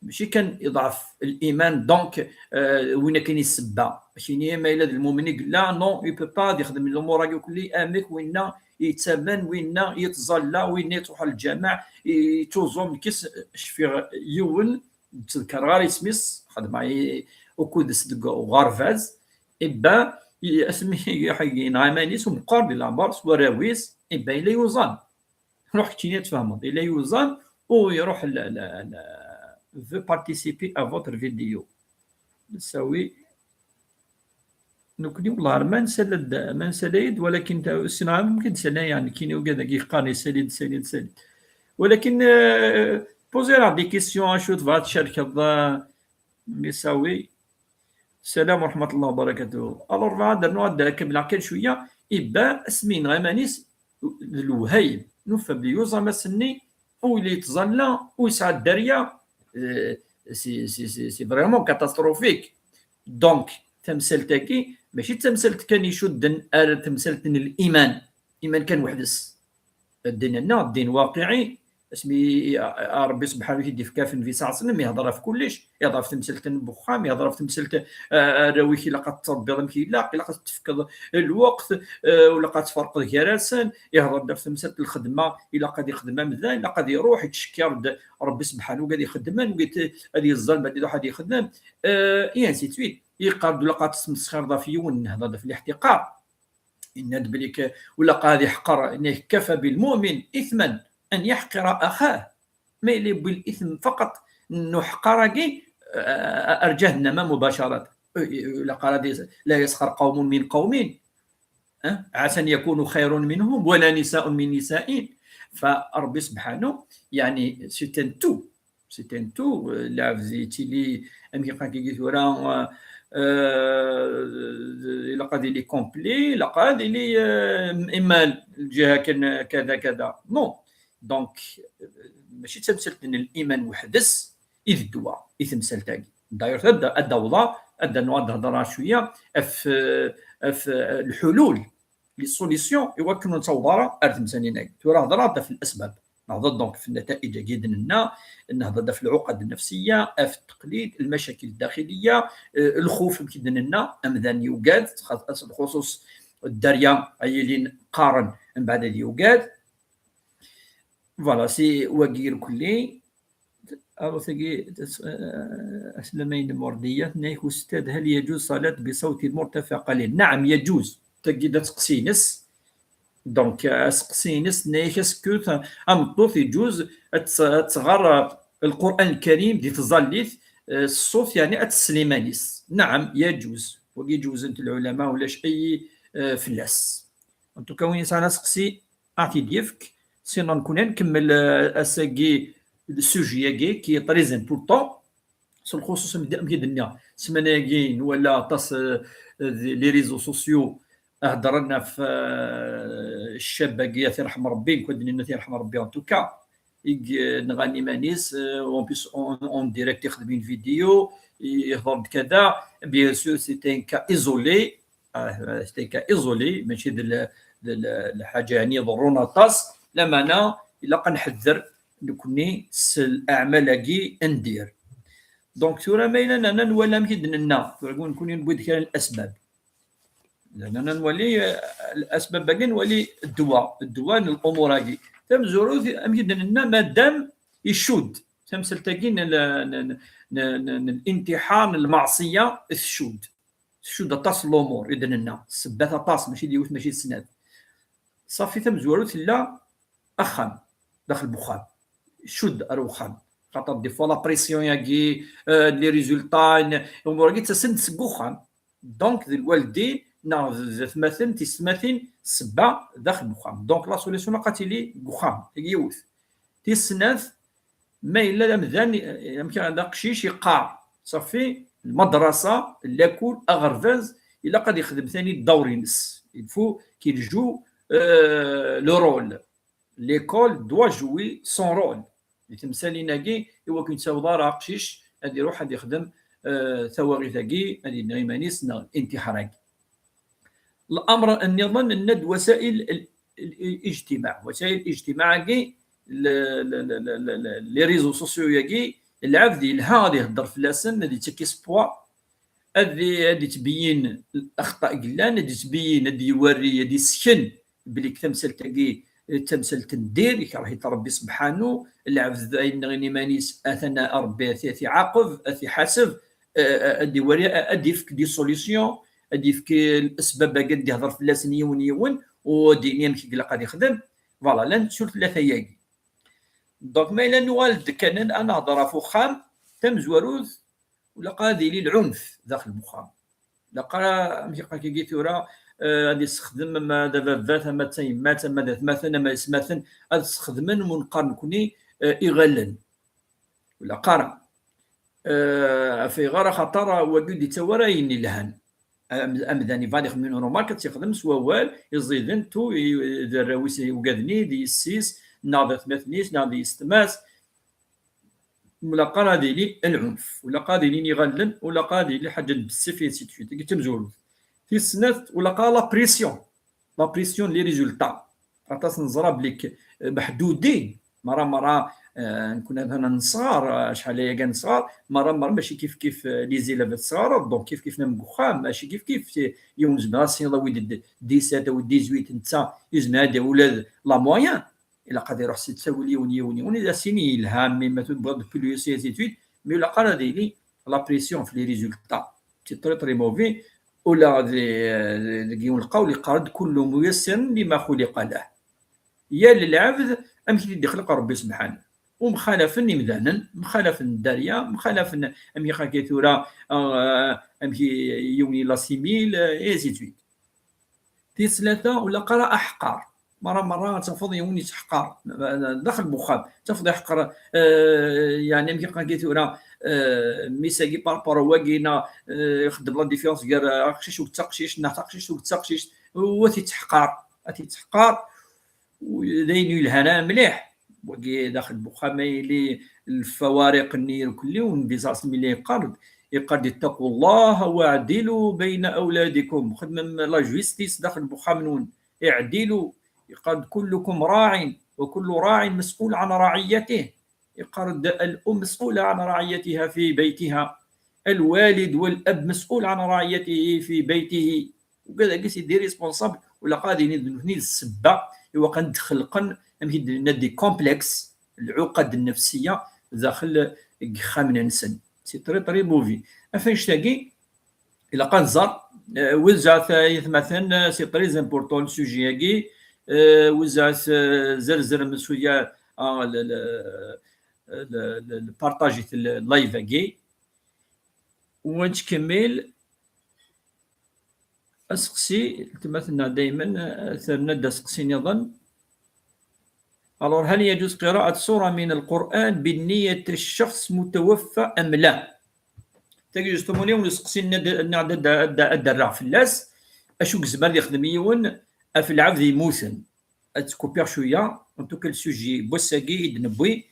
Mačči kan yeḍɛef liman, donc, win akken i ssebba. Mačči ma yella d lmumen i yella, non, il peut pas ad yexdem lumuṛ-agi kulli, amek winna yettamen, winna yettẓalla, winna yettruḥ ɣer lǧameɛ, yettuẓum. Nekk cfiɣ yiwen, ur ttdekkareɣ ara isem-is, xedmeɣ ukud-is deg uɣerbaz, iba, asmi yenɣa iman-is umeqqar di leɛmer s warraw-is, iba yella yuẓam. Ruḥ keččini ad tfehmeḍ. Yella yuẓam u iruḥ la, la, la, veut participer à votre vidéo. Nessawi. Nekni, wellah, ma nsala-d, ma nsala-yi-d, walakin ta-, ssineɣ amek i d-sala, yani, kini ugad-agi yeqqaren yessali-d, yessali-d, yessali-d. Walakin, euh, poser des questions, acu tebɣa tcerkeḍ, euh, mi sawi. Salam wa rahmatullah wa barakatuh. Alors, ad d-rnuɣ, ad d-kemmleɣ kan cwiya. Iba, asmi yenɣa iman-is d lewhayem. Nufa belli yuẓam ass-nni, u yella yettẓalla, u yesɛa dderya, euh, c'est, c'est, c'est, c'est vraiment catastrophique. Donc, tamsalt-agi, mačči d tamsalt kan icudden ar temsalt n liman, iman kan weḥd-s. Ddin-nneɣ, ddin waqiɛi, asmi Ṛebbi subḥanahu i t-id-ifka ɣef Nnbi ṣalla Llahu ɛalayhi wa sallam, ihder ɣef kullec, ihder ɣef temsalt n wexxam, ihder ɣef temsalt, eh, arraw-ik ilaq ad tettṛebbiḍ amek ilaq, ilaq ad tefkeḍ lweqt, eh, ilaq ad tferqeḍ gar-asen, ihder-d ɣef temsalt n lxedma, ilaq ad ixdem amdan, ilaq ad iruḥ, ittcekkir-d Ṛebbi subḥanahu, ad ixeddmen, ad yeẓẓal, ma ad iruḥ ad yexdem, eh, et ainsi de suite. Yeqqar-d ilaq ad tesmesxireḍ ɣef yiwen, nehder-d ɣef liḥtiqar. Yenna-d belli k-, ilaq ad iḥqer, yenna-k: كفى بالمؤمن إثما أن يحقر أخاه. Ma yella yewwi l-ithm faqat n uḥqar-agi, eh, ar ǧahennama mubacarat. Ilaq ara di-, لا يسخر قوم من قوم، eh, عسى أن يكونوا خيرا منهم ولا نساء من نساء. Fa Ṛebbi subḥanahu, yani, c'est un tout. C'est un tout, euh, lɛebd yettili, amek i qqaren kagi tura, euh, euh, ilaq ad yili complet, ilaq ad yili, euh, imal, lǧiha kan, kada, kada. Non. Donc, euh, mačči d tamsalt n liman weḥd-s i d ddwa i temsalt-agi. D'ailleurs, ad, ad d-awḍeɣ, ad d-rnuɣ ad d-hedṛeɣ cwiya ɣef, euh, ɣef, euh, lḥulul, les solutions, i wakken ur nettaweḍ ara ar temsalt-agi. Tura hedṛeɣ-d ɣef lasbab. Nehḍer donc ɣef nnataij-agi i d-nenna, nehḍer ɣef lɛuqad nnefsiya, ɣef tteqlid, lmacakil ddaxiliya, eh, lxuf, amek i d-nenna, amdan yugad, xas-, lxuṣuṣ dderya ay ilin qqaren, mbeɛd ad yugad. Voilà, c'est wagi irkelli. Alors, tagi, tas-, eh, aslama-inem Werdiyya, tenna-yak: أستاذ، هل يجوز صلاة بصوت مرتفع قليل؟ نعم، يجوز. Tagi d asteqsi-ines. Donc, aseqsi-ines, tenna-yak est-ce que tameṭṭut yeǧǧuz ad tɣer Lqur'an Lkarim di tẓallit, s ṣṣut, yeɛni ad tessel iman-is. Naɛam, yeǧǧuz. Wagi ǧewzen-t lɛulama, ulac ay fell-as. En tout cas, win yesɛan aseqsi, ad t-id-yefk. Sinon, nekkni ad nkemmel ass-agi le sujet-agi qui est très important. S lxuṣuṣ, amek i d-nniɣ, ssmana-agi nwala aṭas les réseaux sociaux heddren ɣef ccab-agi, ad t-yerḥem Rebbi, nekk ad d-nini ad t-yerḥem Rebbi, en tout cas, i yenɣan iman-is, en plus en direct ixdem une vidéo, ihḍer-d kada, bien sûr c'est un cas isolé, c'est un cas isolé, mačči d lḥaǧa yeɛni iḍerrun aṭas, lameɛna ilaq ad nḥedder nekkni s leɛmal-agi n dir. Donc tura ma yella nerna nwala amek i d-nenna, tura nekkni newwi-d kra n lasbab. Nerna nwali lasbab-agi, nwali ddwa, ddwa n lumuṛ-agi. Tamezwarut, amek i d-nenna, madam icudd, tamsalt-agi n lintiḥar, n lmeɛṣiyya, tcudd. Tcudd aṭas n lumuṛ i d-nenna, ssebbat aṭas, mačči d yiwet, mačči d snat. Ṣafi, tamezwarut tella axxam, daxel n uxxam. Cudd ar uxxam. Xaṭer des fois la pression-agi, les résultats, lumuṛ-agi ttasen-d seg uxxam. Donc d lwaldin neɣ d atmaten, tisetmatin, ssebba daxel n uxxam. Donc la solution ilaq ad tili deg uxxam, tagi yiwet. Tis snat, ma yella d amdan, amek, d aqcic yeqqar, ṣafi, lmadrasa, lakul, aɣerbaz, ilaq ad yexdem tani ddawer-ines. Il faut qu'il joue le rôle. L'école doit jouer son rôle. Di temsalin-agi, i wakken ur yettaweḍ ara aqcic ad iruḥ ad yexdem tawaɣit-agi, ad yenɣ iman-is neɣ intiḥar-agi. L'amr nniḍen, nenna-d wasa'il lijtimaɛ. Wasa'il lijtimaɛ-agi, les réseaux sociaux-agi, lɛebd yelha ad ihedder fell-asen, ad yettak espoir, ad yettbeyyin axṭa i yellan, ad yettbeyyin, ad d-iwerri, ad yessken belli tamsalt-agi d tamsalt n dir, ikreh-itt Rebbi sebḥanu, lɛebd ayen yenɣin iman-is, atan Rebbi ad t-iɛaqeb, ad t-iḥaseb, ad d-iwali, ad d-ifk des solutions, ad d-ifk lesbab-agi, ad d-ihder fell-asen yiwen yiwen, u ad d-yini amek i ilaq ad ixdem. Voilà, llant surt tlata-agi. Donc ma yella nuɣal-d kan ad nehder ɣef uxxam, tamezwarut, ilaq ad yili lɛunf daxel n uxxam. Ilaq ara, amek i qqaren tura, ad yessexdem ama d ababat, ama d tayemmat, ama d atmaten, ama d ayesmaten, ad sxedmen, mu neqqar nekkni, iɣallen. Ilaq ara. Ɣef ayɣer? Axaṭer wagi ur d-yettawi ara ayen ilhan. Amdan iban ixdem une remarque, ad tt-ixdem s wawal iẓiden, tout, d arraw-is ugaden-it, d yessi-s, neɣ d atmaten-is, neɣ d yessetma-s. Ilaq ara ad yili lɛunf, ilaq ad ilin iɣallen, ilaq ad yili ḥaǧa n bessif, et ainsi de suite. Tagi d tamezwarut. Tis snat, ilaq ara la pression. La pression n les résultats. Aṭas neẓra belli meḥdudin, merra, merra, nekkni atan nesɣar, acḥal aya kan nesɣar, merra, merra mačči kif kif les élèves tesɣareḍ, donc kif kif même deg uxxam, mačči kif kif, yiwen zemreɣ ad s-tiniḍ awi-d dix-sept, awi-d dix-huit, netta yezmer ad d-yawi ula d la moyenne. Ilaq ad iruḥ s ttawil yiwen, yiwen, yiwen, ad as-yini yelha, mais ma tebɣiḍ plus, et ainsi de suite, mais ilaq ara ad yili la pression ɣef les résultats. C'est très, très mauvais. Ula deg yiwen lqawl yeqqar-d: كل ميسر لما خلق له. Yal lɛebd amek i t-id-ixleq Rebbi sebḥanu. Umxalafen imdanen, mxalafen dderya, mxalafen amek i qqaren tura, amek yiwen yella simil, et ainsi de suite. Tis tlata, ilaq ara aḥeqqar. Merra, merra ad tafeḍ yiwen yetteḥqar daxel n uxxam. Tafeḍ iḥeqqer, yeɛni amek i qqaren tura, mmi-s-agi par rapport i wagi, neɣ ixeddem la différence gar aqcic u d taqcict, neɣ taqcict u d taqcict, u ad t-yetteḥqar, ad t-yetteḥqar, d ayen yelhan mliḥ. Wagi daxel n uxxam, ma yili lfawariq-nni irkelli, u Nnbi ṣalla Llahu ɛalayhi wa sallam yeqqar-d, yeqqar-d: اتقوا الله واعدلوا بين أولادكم. Xedmem la justice daxel n uxxam-nwen. اعدلوا. Yeqqar-d: كلكم راع وكل راع مسؤول عن رعيته. Yeqqar-d: الأم مسؤولة عن رعيتها في بيتها. الوالد والأب مسؤول عن رعيته في بيته. Ugad-agi c'est des responsables, ilaq ad yili d nutni d ssebba i wakken ad d-xelqen, amek i d-nenna, des complexes, lɛuqad nnefsiya daxel n yexxamen-nsen. C'est très, très mauvais. Ɣef annect-agi, ilaq ad nẓer, wid zɛat yetmaten, c'est très important le sujet-agi, Eh, wezzɛet, eh, zerzrem suya, ah, le, le, le, le, le partaget le live-agi. U ad nettkemmil aseqsi, letma tenna daymen, eh, terna-d aseqsi niḍen. Alors, هل يجوز قراءة سورة من القرآن بالنية الشخص متوفى أم لا؟ Tagi, justement, yiwen useqsi nna-, nna-, ad d-, ad d-, ad d-rreɣ fell-as, acu yezmer ad yexdem yiwen ɣef lɛebd yemmuten. Ad tkupiɣ cwiya, en tout cas, le sujet n wass-agi i d-newwi,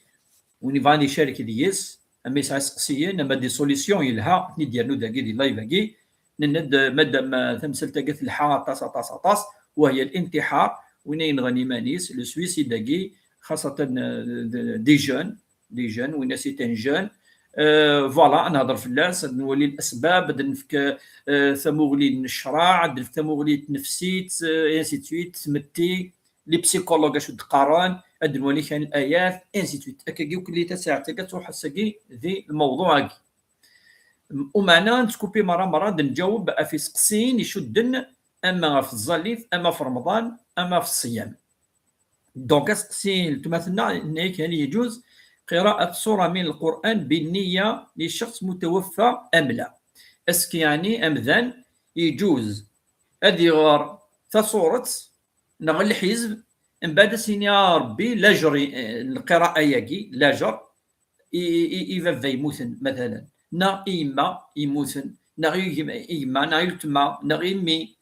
win yebɣan icarek deg-s, ama yesɛa iseqsiyen, ama des solutions yelha, ad ten-id-yernu dagi di live-agi. Nenna-d, madam, eh, tamsalt-agi telḥa aṭas, aṭas, aṭas, وهي الانتحار, win ay yenɣan iman-is, le suicide-agi, xaṣatan, eh, de-, des jeunes, des jeunes, win-as est un jeune. Euh, voilà, ad nehder fell-as, ad nwali الأسباب, ad nefk, euh, tamuɣli n ccreɛ, ad nefk tamuɣli n tnefsit, euh, et ainsi de suite, tmetti, les psychologues acu d-qqaren, ad nwali kan layat, et ainsi de suite. Akkagi, ukli tasaɛet-agi, ad truḥ ass-agi di lmewḍuɛ-agi. Umeɛna, ad nettkuppi merra, merra, ad nǧaweb ɣef iseqsiyen icudden ama ɣef tẓallit, ama ɣef Remḍan, ama ɣef ṣṣyam. Donc, aseqsi n letma tenna, tenna-yak, هل يجوز قراءة سورة من القرآن بالنية لشخص متوفى أم لا؟ Est-ce que, yeɛni, amdan yeǧuz ad iɣer tasuret neɣ lḥizb, mbeɛd ad s-yini, a Rebbi, lajer i, eh, lqira'a-agi, lajer i, i, i baba yemmuten, matalan, neɣ i yemma yemmuten, neɣ i gma, i gma, neɣ i weltma, neɣ i mmi,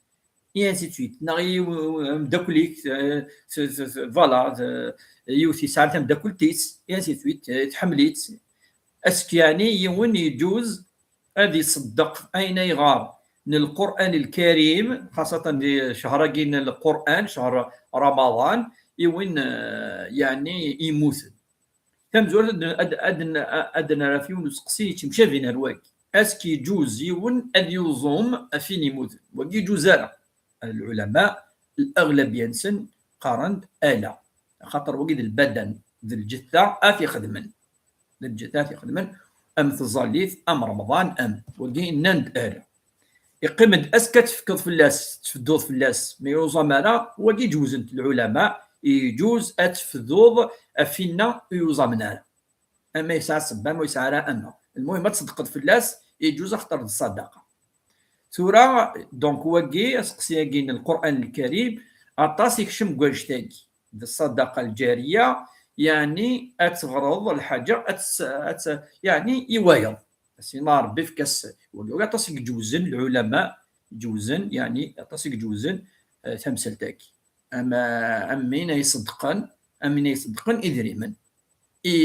et ainsi de suite, neɣ i w-, w-, ameddakel-ik, eh, s-, s-, s-, voilà, eh, yiwet yesɛa tameddakelt-is, et ainsi de suite, eh, tḥemmel-itt. Est-ce que, yeɛni, yiwen yeǧuz ad iṣeddeq ayen ay yeɣɣar n Lqur'an Lkarim, xaṣatan di ccher-agi n Lqur'an, ccher Ramadan, i win, eh, yeɛni, yemmuten? Tamezwarut, ad, ad, ad, ad nara ɣef yiwen useqsi yettemcabin ar wagi. Est-ce que yeǧuz yiwen ad yuẓum ɣef win yemmuten? Wagi yeǧuz ara. Lɛulama, l'aɣlabiyya-nsen qqaren-d ala. Axaṭer wagi d lbadan, d lǧetta ad t-ixedmen. D lǧetta ad t-ixedmen, am tẓallit, am Remḍan, am. Wagi nnan-d ala. Iqqim-d, est-ce que ad tefkeḍ fell-as, tfedduḍ fell-as, ma yuẓam ara? Wagi ǧewzen-t lɛulama, yeǧuz ad tefduḍ ɣef winna ur yuẓamen ara. Ama yesɛa ssebba, ama ur yesɛi ara, ama. Lmuhim, ad tṣeddqeḍ fell-as, yeǧuz axaṭer d ṣṣadaqa. Tura, donc, wagi, aseqsi-agi n Lqur'an Lkarim, aṭas ikcem deg wannect-agi. D ṣṣadaqa lǧariya, yeɛni ad teɣreḍ lḥaǧa, ad tt-, ad tt-, yeɛni i wayeḍ. Sina Rebbi efk-as, wagi, wagi aṭas i iǧewzen lɛulama, ǧewzen, yeɛni aṭas i iǧewzen, eh, tamsalt-agi. Am, am win ay iṣeddqen, am win ay iṣeddqen idrimen i,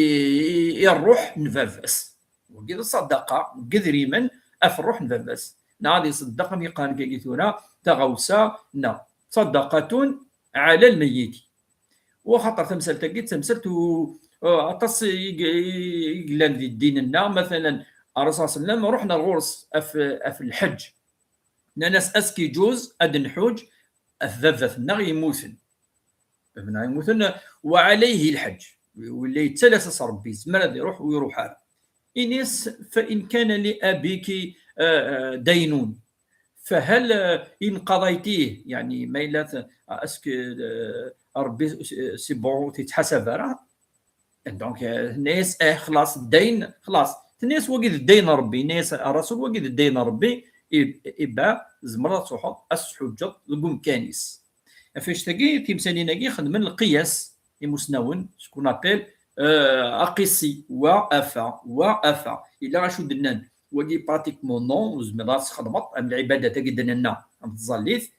i ṛṛuḥ n baba-s. Wagi d ṣṣadaqa deg idrimen ɣef ṛṛuḥ n baba-s. Neɣ ad iṣeddeq, am yeqqaren dagi tura, taɣawsa, neɣ ṣadaqatun ɛala lmeyyiti. Waxaṭer tamsalt-agi d tamsalt u-, aṭas i, i, i yellan di ddin-nneɣ. Matalan, Ṛṛasul ṣalla Llahu ɛalayhi wa sallam, ṛuḥen ar ɣur-s ɣef, ɣef lḥeǧǧ. Nnan-as, est-ce que yeǧuz ad nḥuǧ ɣef baba-tneɣ yemmuten? Baba-nneɣ yemmuten, wa ɛalayhi lḥeǧǧ. Wala yettalas-as Ṛebbi, yezmer ad iṛuḥ u iṛuḥ ara. Ini-as, فإن كان لأبيك, eh, eh, دين, فهل, eh, إن قضيتيه, yeɛni, ma yella t-, est-ce que, eh, Ṛebbi, eh, c'est bon, ur t-yettḥasab ara? Donc, eh, tenna-yas, eh, xlaṣ, ddayn, xlaṣ. Tenna-yas, wagi d ddayn n Ṛebbi. Yenna-yas Ṛṛasul, wagi d ddayn n Ṛebbi, i, iba, tzemreḍ ad truḥeḍ, ad s-tḥuǧǧeḍ deg umkan-is. Ɣef wannect-agi, timsalin-agi xedmen lqiyas, imusnawen, ce qu'on appelle, euh, aqisi, wa afa, wa afa. Yella acu d-nnan, wagi pratiquement non, ur zmireḍ ad txedmeḍ, am lɛibadat-agi d-nenna, am tẓallit.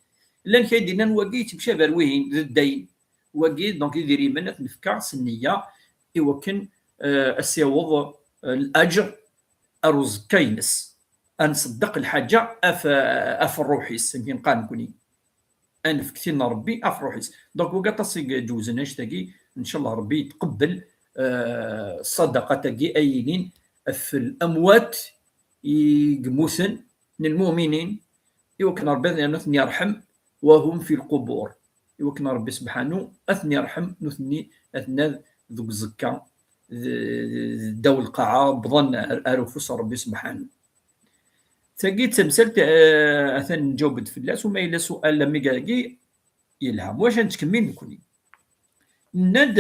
Llan kra i d-nnan wagi yettemcabi ar wihin, d ddayn. Wagi, donc, idrimen ad t-nefk s nniya i wakken, euh, ad s-yaweḍ, euh, laǧer ar uẓekka-ines. Ad nṣeddeq lḥaǧa ɣef, ɣef ṛṛuḥ-is, amek i neqqar nekkni. Ad nefk tin n Ṛebbi ɣef ṛṛuḥ-is. Donc, wagi aṭas i iǧewzen annect-agi, ncallah Ṛebbi yetqebbel, eh, ṣṣadaqat-agi ay yilin ɣef lamwat i yemmuten n lmuminin, i wakken Ṛebbi ad ten-yerḥem, wa hum fi lqubur. I wakken Ṛebbi sebḥanu ad ten-yerḥem, nutni aten-ad deg uẓekka, d, d, ddaw lqaɛa, wwḍen ar, ar ufus n Ṛebbi sebḥanu. Tagi d tamsalt, eh, atan nǧaweb-d fell-as, u ma yella sual am wigi-agi, Yelha. Wacu ad nettkemmil nekkni? Nenna-d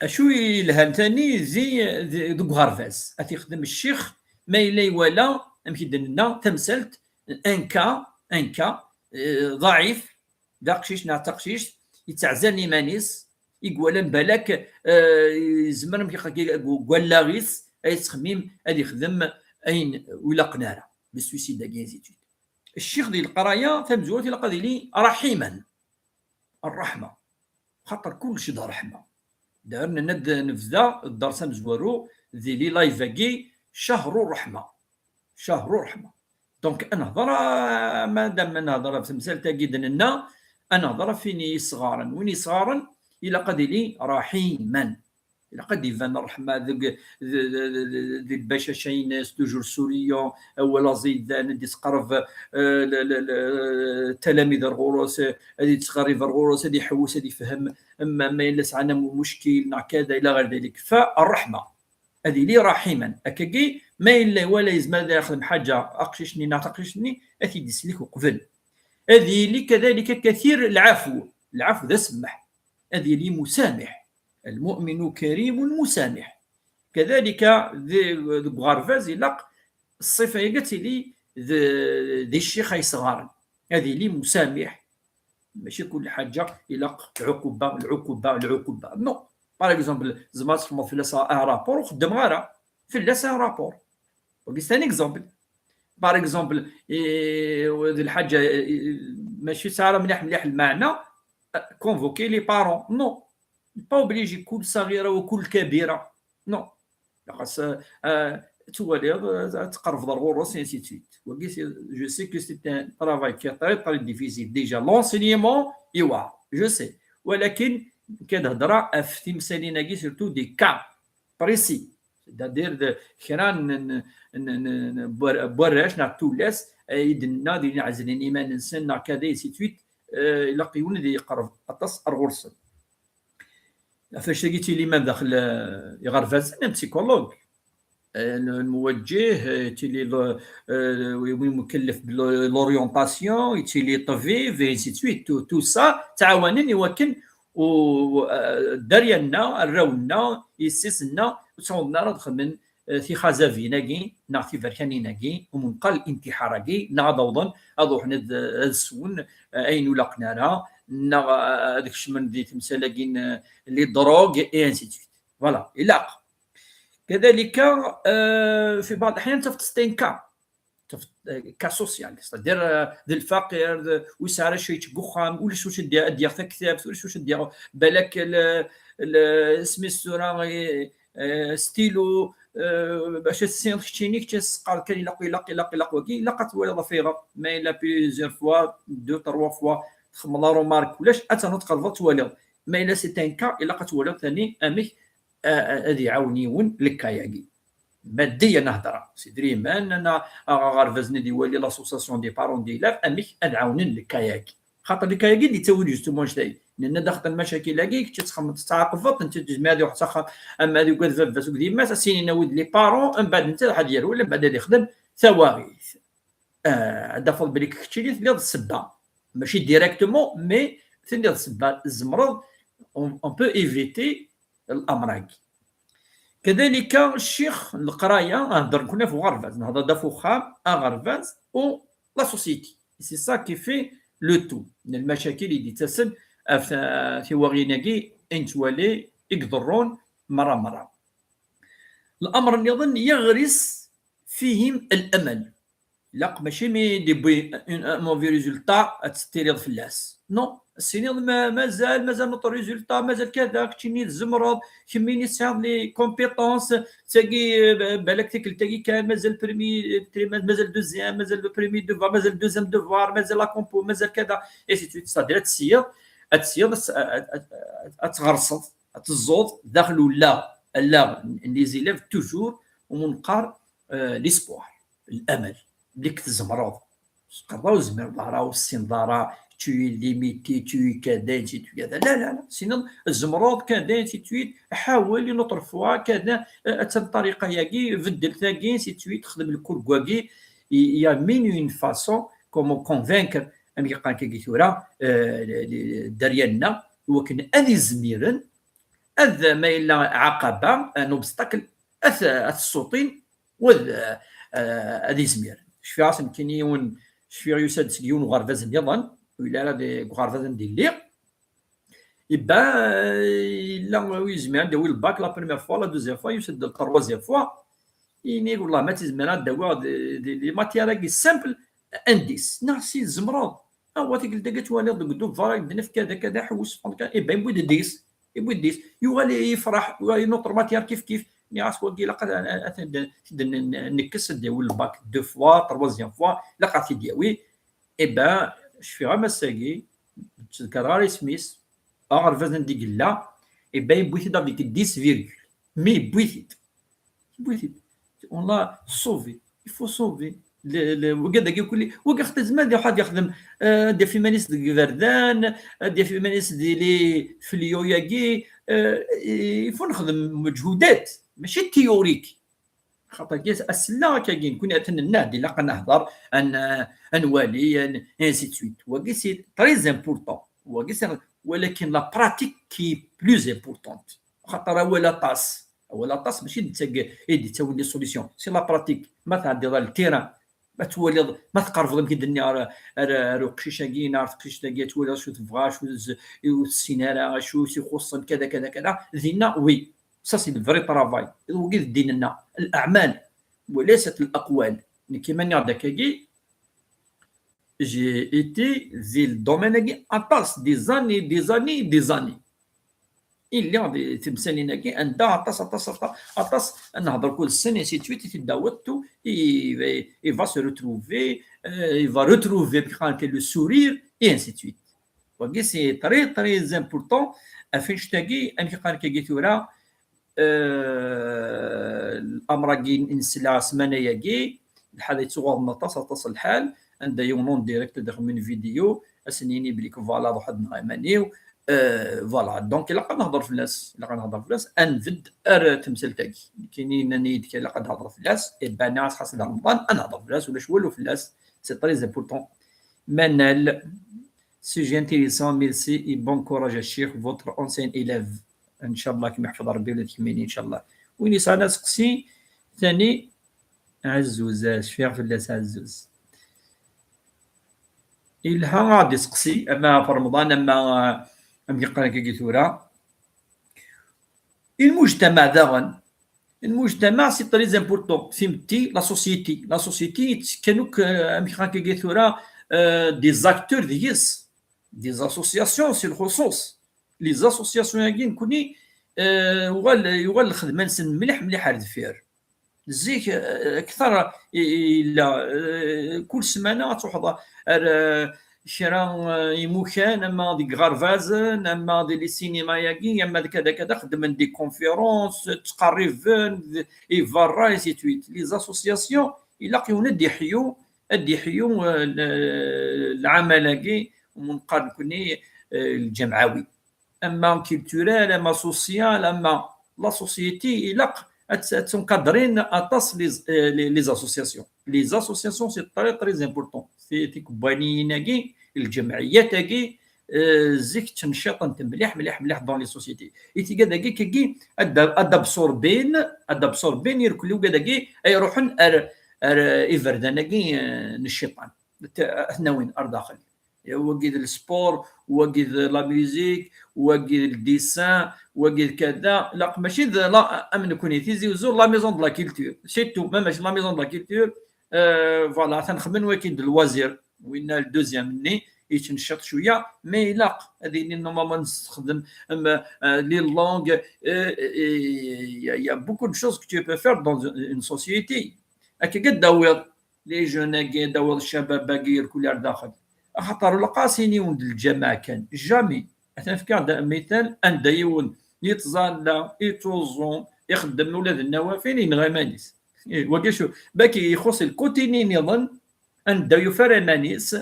acu yelhan tani di, di, deg uɣerbaz. Ad t-yexdem ccix ma yella iwala, amek i d-nenna, tamsalt, un cas, un cas, eh, ḍɛif, d aqcic neɣ d taqcict, yettɛezzan iman-is, i iwalan balak, eh, yezmer amek deg wallaɣ-is ad yettxemmim ad yexdem ayen ur ilaqen ara, le suicide-agi, ainsi de suite. Ccix di leqraya tamezwarut ilaq ad yili raḥiman. Ṛṛeḥma. Xaṭer kullec d ṛṛeḥma. Daɣen nenna-d nebda dders amezwaru di li live-agi, cahru ṛṛeḥma. Cahru ṛṛeḥma. Donc, ad nehḍer, ah, madam ad nehḍer ɣef temsalt-agi d-nenna, ad nehḍer ɣef win yesɣaren. Win yesɣaren, ilaq ad yili raḥiman. Ilaq ad d-iban ṛṛeḥma deg, d, d, d, d, di lbacac-ines, toujours souriant, awal aẓidan, ad d-isqerb, eh, l, l, l, talamid ar ɣur-s, ad yettqerrib ar ɣur-s, ad iḥewwes, ad ifhem, ma, ma yella sɛan am umuckil, neɣ kada, ila ɣer dalik. Fa ṛṛeḥma. Ad yili raḥiman. Akkagi, ma yella wala yezmer ad yexdem ḥaǧa aqcic-nni neɣ taqcict-nni, ad t-id-isellek uqbel. Ad yili kadalika kathir lɛafu. Lɛafu d asemmeḥ. Ad yili musamiḥ. Lmuminu karimun musamiḥ. Kadalika, di, deg uɣerbaz, ilaq ṣṣifa-agi ad tili d, di ccix ay sɣaren. Ad yili musamiḥ. Mačči kul ḥaǧa ilaq lɛuquba, lɛuquba, lɛuquba. Non. Par exemple, tzemreḍ ad txedmeḍ fell-as un rapport, ur xeddmeɣ ara. Fell-as un rapport. Wagi, c'est un exemple. Par exemple, eh, d lḥaǧa, eh, mačči tesɛa ara mliḥ, mliḥ lmeɛna, eh, convoquer les parents. Non. Pas obligé, kul saɣira wa kul kabira. Non. Xas, eh, eh, twaliḍ, eh, ad tqerrbeḍ ar ɣur-s, et ainsi de suite. Wagi, c'est, je sais que c'est un travail qui est très, très difficile. Déjà, l'enseignement, iwa, je sais. Walakin, nekk ad hedreɣ ɣef timsalin-agi, surtout des cas précis. C'est-à-dire de kra n, n, n, n, n, n warrac neɣ tullas, eh, i d-nenna d win iɛezlen iman-nsen neɣ kada, et ainsi de suite, eh, ilaq yiwen ad iqerreb aṭas ar ɣur-sen. Ɣef wacu-agi ttili ma daxel, eh, iɣerbazen, un psychologue. Eh, le, الموجه, eh, yettili le, eh, wi, wi mukellef de l'orientation, yettili ṭṭbib, et ainsi de suite. Tout, tout ça, ttɛawanen i wakken u, eh, dderya-nneɣ, arraw-nneɣ, yessi-s-nneɣ, ur ttɛuḍen ara ad xedmen, eh, tixazabin-agi, neɣ tiberkanin-agi, umenqal intixar-agi, neɣ ad awḍen, ad ruḥen ad, ad swen, eh, ayen ur laqen ara, neɣ, eh, ad kecmen di temsal-agi n, eh, les drogues, et ainsi de suite. Voilà, ilaq. Kadalika, eh, fi baɛḍ leḥyan tafeḍ s tenka. Tafeḍ, eh, cas social, c'est-à-dire, eh, d lfaqir, d, ur yesɛi ara acu yečč deg uxxam, ulac wacu ad d-yaɣ taktabt, ulac wacu ad d-yaɣ balak l, l, isem-is tura, eh, eh, stylo, eh, bac ad tessineḍ keččini, kečč ad s-teqqareḍ kan ilaq, ilaq, ilaq, ilaq wagi, ilaq ad twaliḍ ɣef ayɣer. Ma yella plusieurs fois, deux, trois fois, txedmeḍ la remarque, ulac, ad ternuḍ tqerrbeḍ twaliḍ. Ma yella c'est un cas, ilaq ad twaliḍ tani amek, eh, eh, ad iɛawen yiwen lkay-agi. Maddiya nehder, s idrimen, neɣ aɣerbaz-nni ad iwali l'association des parents d'élèves, amek ad ɛawnen lkay-agi. Xaṭer lkay-agi d-yettawi-d justement annect-agi. Nenna-d axeṭṭer lmacakil-agi, kečč ad txemmeḍ, tettɛaqbeḍ, netta ad yezmer ad iruḥ s axxam, ama ad yugad baba-s ur d yemma-s, ad s-yinin awi-d les parents, mbeɛd netta ad iruḥ, ad lmad ad ixdem tawaɣit. Ah, ad d-tafeḍ belli keččini telliḍ d ssebba. Mačči directement, mais telliḍ d ssebba. Tzemreḍ, on, on peut éviter l'amr-agi. Kadalika, ccix, leqraya, heddren kun ɣef uɣerbaz, nehder-d ɣef uxxam, aɣerbaz, u la société. C'est ça qui fait le tout. N lmacakil i d-yettasen ɣef ta-, tiwaɣin-agi, i nettwali, i iḍerrun, merra, merra. L'amr nniḍen, yeɣris fihim l'amal. Ilaq mačči mi d-yewwi un, un mauvais résultat ad tettiliḍ fell-as. Non, ad s-tiniḍ ma-, mazal, mazal notre résultat, mazal kada, keččini tzemreḍ, kemmini tesɛiḍ les compétences, tagi, eh, balak tikkelt-agi kan, mazal premier, eh, trimestre, mazal deuxième, mazal le premier devoir, mazal deuxième devoir, mazal la compo, mazal kada, et ainsi de suite. C'est-à-dire ad tessiɣ, ad tessiɣ, ad, ad, ad, ad tɣerseḍ, ad teẓẓuḍ daxel ullaɣ, allaɣ n les élèves toujours, u neqqar, eh, l'espoir, l'amal, belli tzemreḍ. Tqerra ur zmireḍ ara, ur tessineḍ ara, tu es limité, tu es kada, ainsi de suite, kada. La, la, la, sinon, tzemreḍ kada, ainsi de suite, ḥawel une autre fois, kada, eh, attan ṭṭariqa-agi, beddel tagi, ainsi de suite, xdem lkurg-agi. Il y a mille une façon comment convaincre amek i qqaren kagi tura, eh, dderya-nneɣ, i wakken ad izmiren, ad, ma yella ɛaqaba, un obstacle, ad t-, ad t-ssuṭin, u ad, eh, ad izmiren. Cfiɣ-as nekkini yiwen, cfiɣ yusa-d seg yiwen uɣerbaz nniḍen, ur yelli ara deg uɣerbaz anda i lliɣ, Iba, eh, yella wi yezmiren ad d-yawi lbak la première fois, la deuxième fois, yusa-d la troisième fois. Ini, wallah, ma tizmireḍ ad d-tawiḍ di, di, di matière-agi simple, un dix. Neɣ si tzemreḍ. Awa, tikkelt-agi twaliḍ deg devoir ad d-nefk kada, kada, ḥewwes, iban yewwi-d dix. Yewwi-d dix. Yuɣal yefreḥ, yuɣal une autre matière kif kif. Nniɣ-as wagi ilaq ad, ad, ad, ad, ad nekkes ad d-yawi lbak deux fois, troisième fois, ilaq ad t-id-yawi. Iba, cfiɣ am ass-agi, ur ttdekkareɣ ara isem-is, aɣerbaz anda i yella, iba yewwi-t-id avec dix virgule. Mais yewwi-t-id. Yewwi-t-id. On l'a sauvé. Il faut sauver. Le, le, wagi dagi kulli, wagi xaṭi zman ad iruḥ ad yexdem, eh, ad yaf iman-is deg iberdan, ad yaf iman-is di les fléaux-agi, eh, il faut nexdem meǧhudat, mačči théorique. Xaṭer ass-a, akkagi, nekkni atan nnan-d, ilaq ad nehder, ad n-, ad nwali, ad n-, ainsi de suite. Wagi, c'est très important. Wagi, c'est, walakin la pratique qui est plus importante. Xaṭer awal aṭas. Awal aṭas, mačči d netta i d-yettawin les solutions. C'est la pratique. Ma tɛeddiḍ ar le terrain, ma twaliḍ, ma tqerrbeḍ, amek i d-nniɣ, ar, ar, ar uqcic-agi, neɣ ar teqcict-agi, ad twaliḍ acu tebɣa, acu z-, ur tessin ara, acu i s-ixuṣṣen, kada, kada, kada. Dinna, oui. Ça, c'est le vrai travail. Wagi d ddin-nneɣ, leɛmal, وليست الأقوال. Nekk iman-iɣ d akkagi, j'ai été di le domaine-agi aṭas, des années, des années, des années. I lliɣ di temsalin-agi, anda aṭas, aṭas, aṭas, aṭas, ad nehder akked-sen, ainsi de suite, i t-id-tawiḍ, tout, il, il va se retrouver, euh, il va retrouver, le sourire, et ainsi de suite. Wagi, c'est très, très important. Ɣef annect-agi, amek i qqaren akkagi tura, eh, amr-agi i nesla ssmana-agi, lḥal yettuɣaḍen aṭas, aṭas lḥal, anda yiwen en direct ad ixdem une vidéo, ad sen-yini belli que voilà, ruḥ ad nɣ iman-iw, eh, voilà. Donc, ilaq ad nehder fell-as, ilaq ad nehder fell-as, ad nbedd ar temsalt-agi. Nekkini nnan-iyi-d kan ilaq ad nehder fell-as, et ben, nniɣ-as Ḥasan Remḍan, ad nehder fell-as, ulac walu fell-as, c'est très important. Manal, sujet intéressant, merci et bon courage à Cheikh, votre ancien élève. Inchallah, kem iḥfeḍ Rebbi ula d kemmini, inchallah. Win yesɛan aseqsi, tani, Ɛezzuz, cfiɣ fell-as Ɛezzuz. Ilha ad iseqsi, ama ɣef Remḍan, ama, am yeqqar akkagi tura. Lmujtamaɛ daɣen, lmujtamaɛ, c'est très important. Timetti, la société. La société, yettekkan akk, euh, amek akkagi tura, euh, des acteurs deg-s, des associations, si lxuṣuṣ. Les associations-agi, nekkni, euh, uɣal, yuɣal lxedma-nsen mliḥ, mliḥ ar deffir. Zik, euh, akteṛ i, i, yella, euh, kul ssmana ad truḥeḍ ar, euh, kra, euh, imukan, ama deg iɣerbazen, ama di les cinémas-agi, ama d kada, kada, xeddmen des conférences, ttqerriben, d, i berra, ainsi de suite. Les associations, ilaq yiwen ad d-iḥyu, ad d-iḥyu, euh, le, lɛamal-agi, umi neqqar nekkni, euh, lǧamɛawi. Ama culturel, ama social, ama la société, ilaq ad, ad ttenqadrin aṭas les, euh, les, les associations. Les associations, c'est très, très important. Ti, tikebwaniyin-agi, lǧemɛiyat-agi, euh, zik ttneccṭent mliḥ, mliḥ, mliḥ dans les sociétés. I tigad-agi, kagi, ad, ad absorbin, ad absorbin irkelli ugad-agi, ay ruḥen ar, ar iberdan-agi, euh, n cciṭan. At, at nawin ar daxel. Wagi d le sport, wagi d la musique, wagi d le dessin, wagi d kada. Ilaq mačči d la, am nekkni, Tizi Uzzu, la maison de la culture. C'est tout, ma mačči la maison de la culture, euh, voilà, atan xedmen wakin d loisir. Winna le deuxième-nni, yettnecciṭ cwiya, mais ilaq ad yili normalement nessexdem, euh, les langues, euh, et il y a, il y a beaucoup de choses que tu peux faire dans une, une société. Akka ad d-tawiḍ les jeunes-agi, ad d-tawiḍ ccabab-agi irkul ar daxel. Axaṭer ur ilaq ara ad as-yini yiwen d lǧameɛ kan. Jamais. Atan fkiɣ-d mital anda yiwen yettẓalla, yettuẓum, ixeddem ula d nnawafil, yenɣa iman-is. Eh, wagi acu? Baki ixuṣ lkutin nniḍen, anda yufa ara iman-is,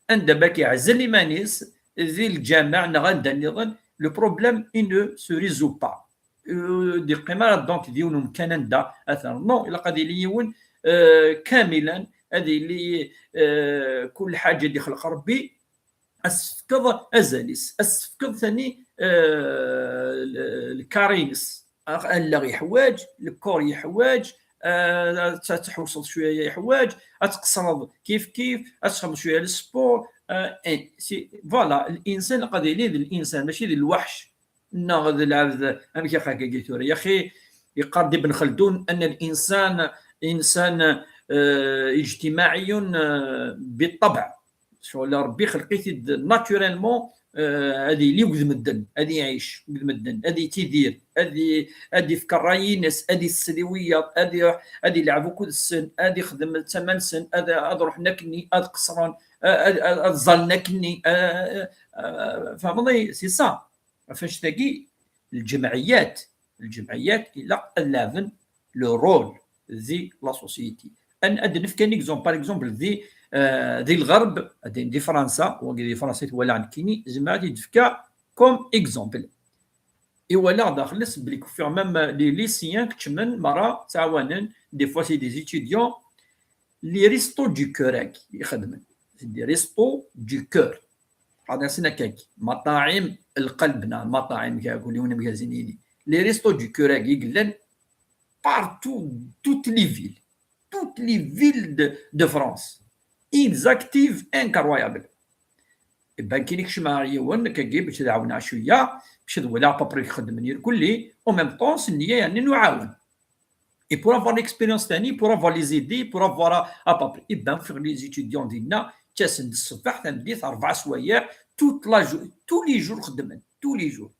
anda baki yeɛzel iman-is, di lǧameɛ neɣ anda nniḍen, le problème, il ne se résout pas. Euh, ur d-yeqqim ara, donc, d yiwen umkan anda atan. Non, ilaq ad yili yiwen, euh, kamilan, ad yili, euh, kul ḥaǧa i d-ixleq Rebbi, ad s-tefkeḍ azal-is, ad s-tefkeḍ tani, eh, l-, lkar-ines. Ax-, allaɣ yeḥwaǧ, le corps yeḥwaǧ, eh, ad tḥewṣeḍ cwiya yeḥwaǧ, ad tqeṣṣreḍ kif kif, ad txedmeḍ cwiya le sport, eh, ainsi, voilà, l'insan ilaq ad yili d l'insan, mačči d lweḥc neɣ d lɛebd, amek akka tura. Yaxi, yeqqar-d Ibn Xeldun أن الإنسان إنسان, eh, اجتماعي, eh, بالطبع. Ccɣel Ṛebbi ixleq-it-id naturellement, eh, ad yili akked medden, ad iɛic akked medden, ad yettidir, ad i-, ad ifk ṛṛay-ines, ad isel i wiyaḍ, ad iṛuḥ, ad ilɛeb akked-sen, ad ixdem tama-nsen, ad, ad ruḥen akkenni, ad qeṣṣren, ad, ad, ad ẓẓallen akkenni, eh, eh, eh, tfehmeḍ? C'est ça. Ɣef annect-agi, lǧemɛiyat, lǧemɛiyat ilaq ad lɛeben le rôle di la société. Ad, ad nefk un exemple, par exemple, di, eh, di lɣerb, ad, di Fransa, wagi di Fransa i t-walaɣ nekkini, zemreɣ ad t-id-fkeɣ comme exemple. I walaɣ daxel-s belli kfiɣ même les lycéens keččmen merra ttɛawanen, des fois c'est des étudiants, les restos du cœur-agi i xedmen. C'est des restos du cœur. Ḥaḍer sin akkagi. Maṭaɛim lqelb, neɣ maṭaɛim, kul yiwen amek ara s-nini. Les restos du cœur-agi i yellan partout, toutes les villes. Toutes les villes de, de France. Ils activent incroyable. Iban kan kecmeɣ ɣer yiwen, akkagi, bac ad ɛawneɣ cwiya, bac ad walaɣ à peu près xeddmen irkelli, en même temps, s nniya, yani, nuɛawen. Et pour avoir l'expérience tani, pour avoir les idées, pour avoir à, à peu près. Iban, fɣen les étudiants dinna, ttasen-d ṣṣbeḥ, tameddit, rebɛa swayeɛ, toute la jou-, tous les jours xeddmen, tous les jours.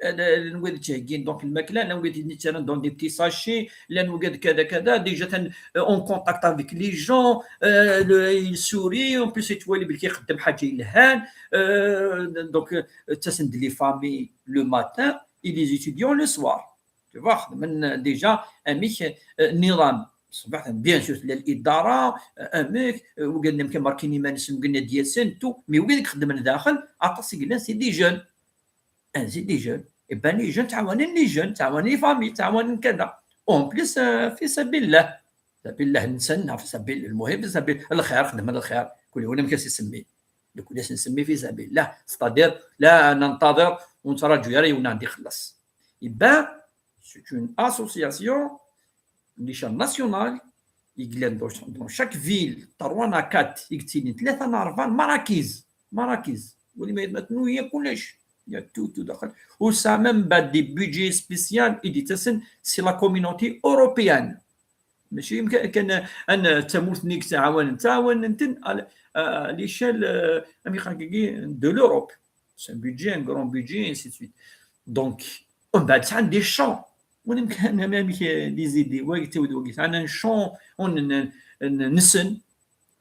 Llan wid ttheggin donc lmakla, llan wid yettarran dans des petits sachets, llan wid kada kada, déjà atan, euh, en contact avec les gens, euh, le, il sourit, en plus yettwali belli ixeddem ḥaǧa yelhan, euh, donc, euh, ttasen-d les familles le matin et les étudiants le soir. Tu vois, xedmen déjà amek, euh, nniḍen. Ṣṣbeḥ, bien sûr, tella l'idara, euh, amek, euh, wigad amek markin iman-nsen, wigad ad d-yasen, tout, mais wid i ixeddmen daxel, aṭas i yellan, c'est des jeunes. Ah, c'est des jeunes. Eh ben, les jeunes ttɛawanen les jeunes, ttɛawanen les familles, ttɛawanen kada. En plus, euh, fi sabil llah. Fi sabil llah-nsen, neɣ fi sabil, المهم, fi sabil lxir, xedmen lxir. Kul yiwen amek as-isemmi. Nekni as-nsemmi fi sabil llah. C'est-à-dire, la ننتظر, ur nettraǧu ara yiwen ad ixelleṣ. Eh ben, c'est une association, l'échelle nationale, i yellan dans, dans chaque ville, trois neɣ quatre, i yettilin tlata neɣ rebɛa n Marakiz. Marakiz. Wali ma yetmaten, il y a kullec. Il y a tout, tout daxel. Ur tesɛa même بعد des budgets spécial i d-yettasen si la communauté européenne. Mačči yemkan kan, an, d tamurt-nni i yettɛawanen, ttɛawanen-ten à, à l'échelle, euh, amek qqaren-agi, de l'Europe. C'est un budget, un grand budget, ainsi de suite. Donc, umbeɛd sɛan des champs. Win amek, amek, amek, euh, les idées, wagi ttawid wagi, sɛan un champ, un, un, un, nsen,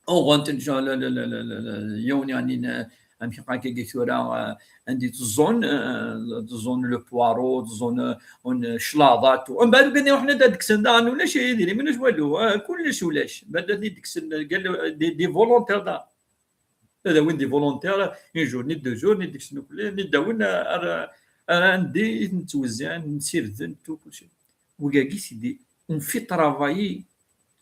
uɣen-ten, genre, le, le, le, le, le, le, yiwen, yani, n-, amek qqaren-agi tura, euh, anda teẓẓun, euh, teẓẓun le poireau, teẓẓun, euh, un, claḍa, tout. Umbeɛd, kan iruḥen ad d-kksen daɣen, ulac idrimen, ulac walu, euh, kullec ulac. Umbeɛd, ad d-kksen, euh, des, des volontaires da. Ad awin des volontaires, un jour, ni deux jours, ni deg-sen ukli, ni d-awin ar, ar andi i ten-ttwezziɛen, ssirden, tout, kulci. Wigagi, c'est des, on fait travailler,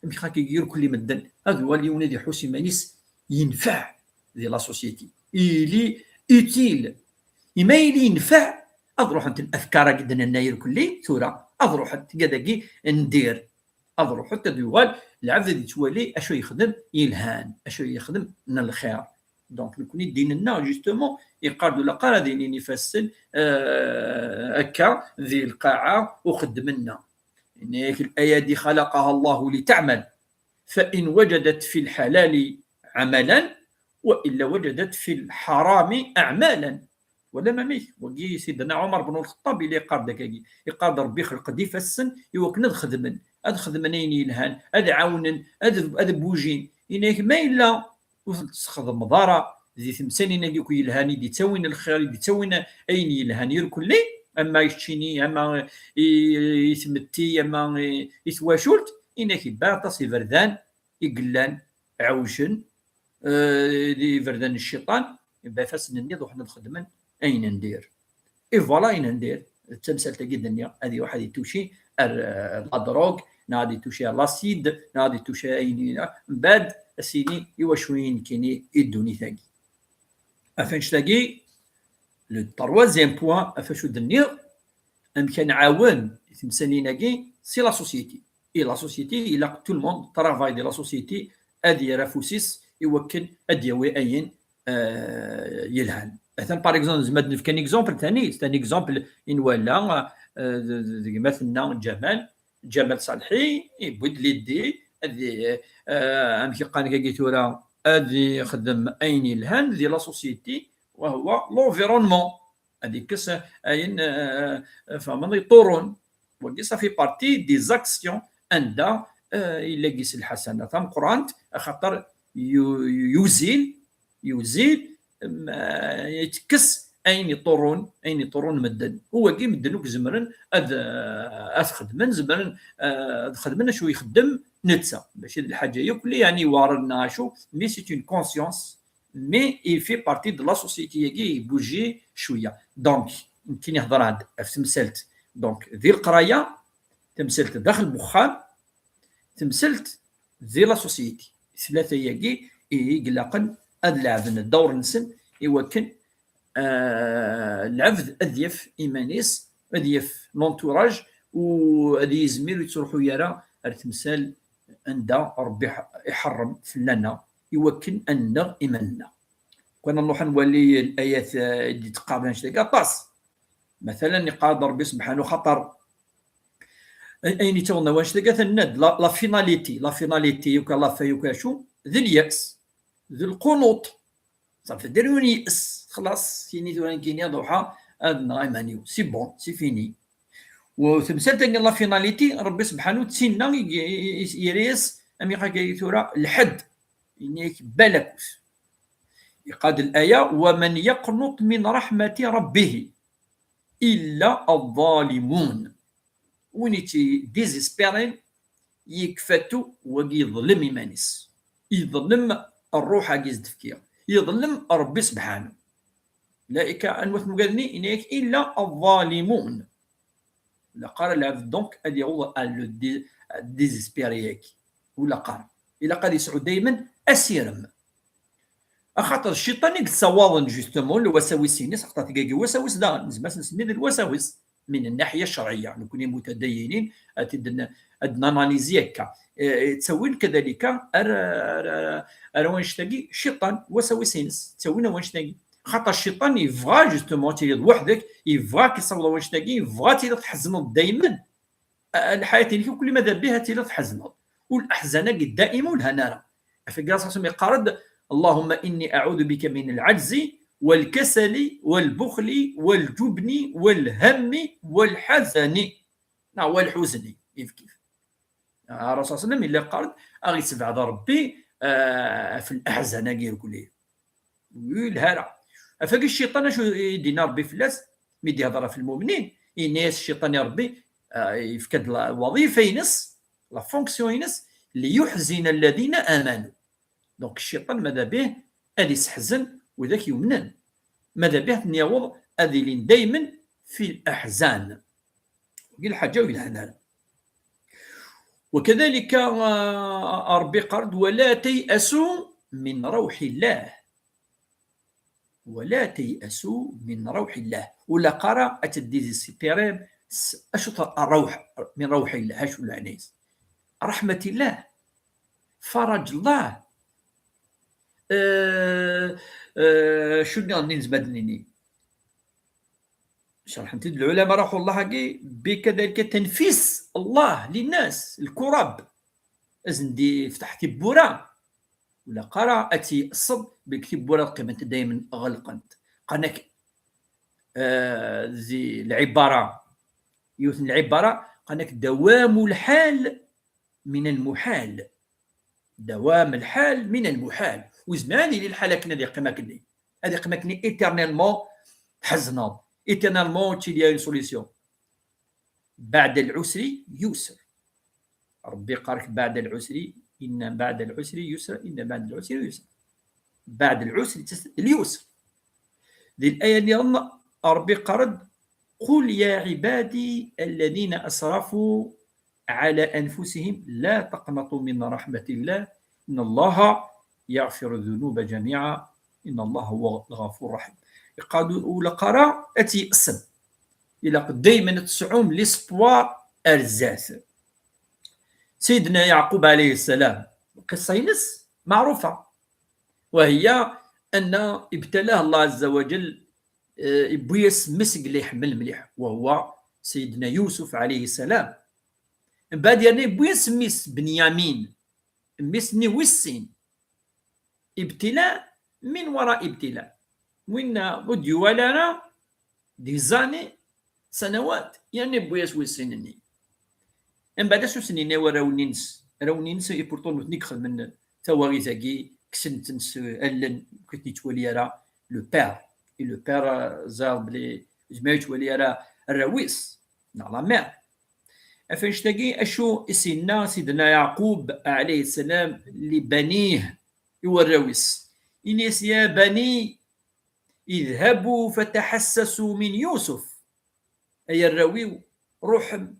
amek akka, irkelli medden, ad iwali yiwen ad iḥuss iman-is yenfeɛ di la société. Il est utile. Imi yili yenfeɛ, ad ruḥent lafkar-agi d-nenna irkelli, tura, ad ruḥent, gad-agi, ndir. Ad ruḥent, ad yuɣal lɛebd ad yettwali acu yexdem yelhan, acu yexdem n lxir. Donc, nekni ddin-nneɣ, justement, yeqqar-d ur ilaq ara ad inin ifassen, euh, akka, di lqaɛa uxeddem-nneɣ. Yenna-yak, الأيادي خلقها الله لتعمل، فإن وجدت في الحلال عملا، وإلا وجدت في الحرام أعمالا. Wala mamik, wagi Sidna Ɛumar ben Lxeṭṭab yella yeqqar-d akkagi. Yeqqar-d Ṛebbi ixleq-d ifassen i wakken ad xedmen, ad xedmen ayen yelhan, ad ɛawnen, ad, ad bujin. Yenna-yak, ma yella ur ten-tesxedmeḍ ara di temsalin-agi akk yelhan i d-ittawin lxir, i d-ittawin ayen yelhan irkelli, ama i keččini, ama i, i tmetti, ama i, i twacult, yenna-yak, iban aṭas iberdan i yellan ɛewjen, eh, d iberdan n cciṭan, iban ifassen-nni ad ruḥen ad xedmen ayen n dir. Et voilà ayen n dir. D tamsalt-agi d-nniɣ, ad iruḥ ad ituci ar, eh, la drogue, neɣ ad ituci ar l'acide, neɣ ad ituci ayen, mbeɛd ad s-yini i wacu i nekkini i ddunit-agi. Ɣef annect-agi, le troisième point, ɣef acu d-nniɣ, amek ad nɛawen i temsalin-agi, c'est la société. Et la société, ilaq tout le monde travail de la société, ad yerr afus-is i wakken ad d-yawi ayen, euh, yelhan. Atan, par exemple, nezmer ad nefk un exemple tani, c'est un exemple i nwala, euh, d-, d-, deg ma tenna Ǧamal, Ǧamal Salḥi, yewwi-d l'idée, ad, euh, amek i qqaren dagi tura, ad yexdem ayen yelhan di la société, wa huwa l'environnement. Ad yekkes ayen, euh, fehmeḍ, iṭurrun. Wagi, ça fait partie des actions anda, euh, yella gis lḥasana tameqqrant, axaṭer yu-, yu-, yuzil, yuzil, ma, yettekkes ayen iṭurrun, ayen iṭurrun medden. U wagi medden ur zemren ad, euh, ad xedmen, zemren, euh, ad xedmen acu ixeddem netta. Mačči d lḥaǧa yakk li, yani, iweɛren neɣ acu, mais c'est une conscience, mais il fait partie de la société-agi, il bouge cwiya. Donc, nekkini hedreɣ-d ɣef temsalt. Donc, di leqraya, temsalt daxel n wexxam, temsalt di la société. Tlata-agi i ilaqen ad leɛben ddawr-nsen i wakken, euh, lɛebd ad yaf iman-is, ad yaf l'entourage, u ad yizmir ur yettruḥu ara ar temsal anda Rebbi iḥ-, iḥeṛṛem fell-aneɣ i wakken ad nneɣ iman-nneɣ. Kan nruḥ ad nwali layat, eh, i d-yettqablen annect-agi aṭas. Matalan, iqqar-d Rebbi sebḥanu, xaṭer ayen yettawen annect-agi, atan-d la, la finalité, la finalité, yuka la fin, yuka acu, d lyas, d lqunut. Ça veut dire ur yeyes, xlaṣ, sini tura nekkini ad ruḥeɣ ad nneɣ iman-iw. C'est bon, c'est fini. U temsalt-agi n la finalité, Rebbi sebḥanu d tinna i, i, i, yerra-yas, am iqagay tura, lḥedd. Yenna-yak balakut. Iqad l'aya, ومن يقنط من رحمة ربه إلا الظالمون. Win yettdésespérin, yekfa tout, wagi yeḍlem iman-is. Yeḍlem ṛṛuḥ-agi i s-d-fkiɣ. Yeḍlem Rebbi sebḥanu. Ulaika, anwa-ten ugaden-nni? Yenna-yak, إلا الظالمون. Ilaq ara lɛebd, donc, ad yaweḍ à le dé-, désespérer-agi. Ur ilaq ara. Ilaq ad yesɛu daymen asirem. Axaṭer cciṭan i yettawaḍen, justement, lwasawis-ines, axaṭer tigagi wasawis daɣen, nezmer ad s-nsemmi d lwasawis, من الناحية الشرعية, nekkni mutadayinin, ad t-id-, ad nanalizi akka. Eh, ttawin kadalika ar, ar, ar, ar wanect-agi, cciṭan, wasawis-ines, ttawin wanect-agi. Xaṭer cciṭan yebɣa, justement, ad tiliḍ weḥd-k, yebɣa ad k-yessaweḍ wanect-agi, yebɣa ad tiliḍ tḥezneḍ daymen. A-, lḥayat-inek akk, ma d abih ad tiliḍ tḥezneḍ. U leḥzan-agi dayem ur lhan ara. Ɣef wagi Ṛṛasul yeqqar-d, اللهم إني أعوذ بك من العجز والكسل والبخل والجبن والهم والحزن. Neɣ والحزن, kif kif. Ṛṛasul صلى الله عليه وسلم yella yeqqar-d, ad aɣ-yessebɛed Ṛebbi, ah, ɣef leḥzan-agi irkelli. Ur yelha ara. Ɣef wagi cciṭan acu i d-yenna Ṛebbi fell-as, mi d-ihdeṛ ɣef lmumnin, yenna-yas cciṭan i Ṛebbi, ah, yefka-d la, lwaḍifa-ines, la fonction-ines, ليحزن الذين آمنوا. Donc, cciṭan, mada bih, ad iseḥzen widak yumnen. Mada bih, ad ten-yaweḍ ad ilin daymen fi leḥzan. Wagi lḥaǧa ur yelhan ara. وكذلك, ah, Ṛebbi yeqqar-d, ولا تيأسوا من روح الله. ولا تيأسوا من روح الله. Ur ilaq ara ad teddizisipirem s acu ṛṛawḥ, من روح الله, acu leɛna-is? رحمة الله. فرج الله. Eh, eh, acu nniḍen i nezmer ad d-nini? Cerḥen-t-id lɛulama, رحمة الله-agi, بكذلك تنفيس الله للناس, lkurab. Ad sen-d-ifteḥ tiwwura. Ur ilaq ara ad teyseḍ belli tiwwura qqiment daymen ɣelqent. Qqaren-ak, eh, di lɛibara, yiwet n lɛibara, qqaren-ak دوام الحال من المحال. دوام الحال من المحال. Ur yezmir ad yili lḥal akken ad yeqqim akken. Ad yeqqim akken éternellement tḥezneḍ. Éternellement, il y a une solution. بعد العسر يسر. Ṛebbi yeqqar-ak بعد العسر، إن بعد العسر يسرا، إن بعد العسر يسرا. بعد العسر, اليسر. Di laya nniḍen, Ṛebbi yeqqar-d: قل يا عبادي الذين أسرفوا على أنفسهم لا تقنطوا من رحمة الله إن الله يغفر الذنوب جميعا إن الله هو الغفور الرحيم. Yeqqar-d ur ilaq ara ad teyesem. Ilaq daymen ad tesɛum l'espoir ar zdat. Sidna Yeɛqub alayhi ssalam, lqissa-ines meɛrufa. وهي أن ابتلاه الله عز وجل, eh, yewwi-yas mmi-s i yella iḥemmel mliḥ, وهو Sidna Yusuf alayhi ssalam. Mbeɛd yerna yewwi-yas mmi-s Benyamin, mmi-s-nni wis sin. Ibtila min wara ibtila. Winna ur d-yuɣal ara des années, sanawat, yerna yewwi-yas wis sin-nni. Mbeɛd acu sen-yenna i warraw-nni-ines? Arraw-nni-ines, et pourtant nutni i ixedmen tawaɣit-agi, kksen-ten s allen, ur ten-yettwali ara le père. Et le père, eh, ẓriɣ belli ur yezmir ad yettwali ara arraw-is, neɣ la mère. Ɣef annect-agi, acu i s-yenna Sidna Yeɛqub alayhi ssalam li banih, i warraw-is? Ini-as: يا بني اذهبوا فتحسسوا من يوسف. Ay arraw-iw, ruḥem,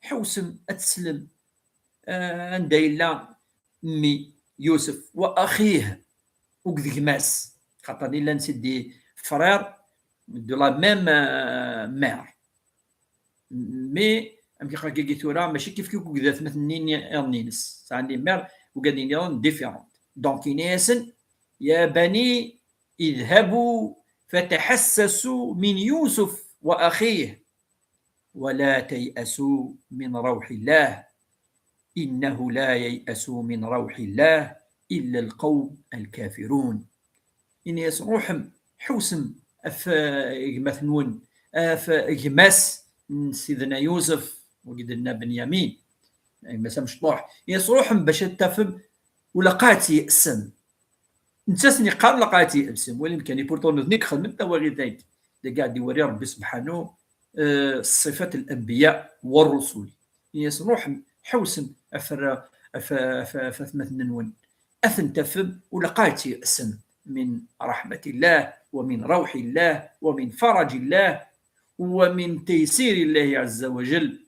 ḥewsem ad teslem, eh, anda yella mmi Yusef, وأخيه, akked gma-s, xaṭer llan c'est des frères de la même, euh, mère. Mais amek i qqaren tura, mačči kif kif akked atmaten-nni iḍen-ines. Sɛan les mères, ugad-nniḍen différentes. Donc, ini-asen: يا بني اذهبوا فتحسسوا من يوسف وأخيه ولا تيأسوا من روح الله إنه لا ييأس من روح الله إلا القوم الكافرون. Ini-as: ruḥem, ḥewsem ɣef, eh, gma-twen, ɣef gma-s n Sidna Yusef, wagi d-nenna Benyamin, gma-s amecṭuḥ. Ini-as: ruḥem bac ad tafem, ur ilaq ara ad teyesem. Netta sen-yeqqar ur ilaq ara ad teyesem. Walim kan, et pourtant nutni i ixedmen tawaɣit-agi. Dagi ad d-iwali Rebbi subḥanu, eh, ṣṣifat al-anbiya wa rusul. Ini-as: ruḥem, ḥewsem ɣef rra-, ɣef, ɣef, ɣef atmaten-nwen. Ad ten-tafem, ur ilaq ara ad teyesem من رحمة الله ومن روح الله ومن فرج الله ومن تيسير الله عز وجل.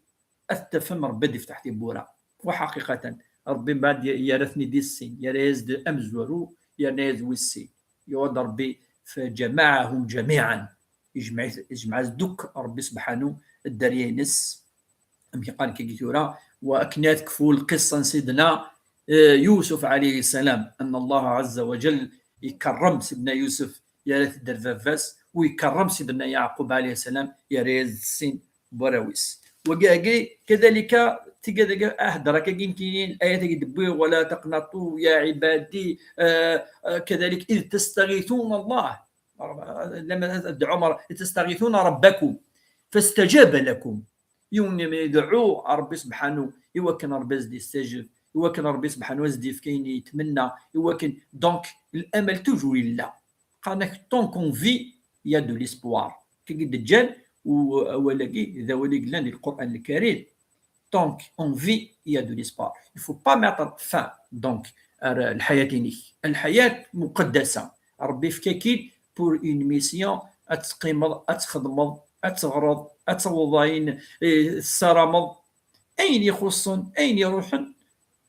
Ad t-tafem Rebbi ad d-ifteḥ tiwwura. Wa ḥaqiqatan, Rebbi mbeɛd yerra-ten-id i sin, yerra-yas-d amezwaru, yerna-yas wis sin. Yuɣ-d Rebbi فجمعهم جميعا. Ijmeɛ-, ijmeɛ-as-d akk Rebbi subḥanu dderya-ines. Amek i qqaren akkagi tura, wa akken ad tekfu lqissa n Sidna, eh, Yusuf alayhi ssalam, أن الله عز وجل ikerrem Sidna Yusef, yerra-t-id ar baba-s, u ikerrem Sidna Yeɛqub alayhi ssalam, yerra-yas-d sin n warraw-is. Wagi-agi, kadalika, tigad-agi, ahedder akkagi nekkini, layat-agi d-wwiɣ: ولا تقنطوا يا عبادي, eh, eh, kadalik, إذ تستغيثون الله. Lama tedɛum, إذ تستغيثون ربكم فاستجاب لكم. Yiwen ideɛɛu Rebbi subḥanu, i wakken Rebbi ad s-d-istajeb, i wakken Rebbi subḥanu ad s-d-yefk ayen yetmenna, i wakken, donc, l'amal toujours yella. Qqaren-ak: tant qu'on vit, il y a de l'espoir. Akkagi d-ǧǧan, u awal-agi d awal i yellan di Lqur'an Lkarim. Tant qu'on vit, il y a de l'espoir. Il faut pas mettre fin, donc, ar lḥayat-inek. Lḥayat muqaddasa. Rebbi yefka-k-id pour une mission, ad teqqimeḍ, ad txedmeḍ, ad teɣreḍ, ad tawḍeḍ ayen, eh, tessarameḍ. Ayen ixuṣṣen, ayen iruḥen,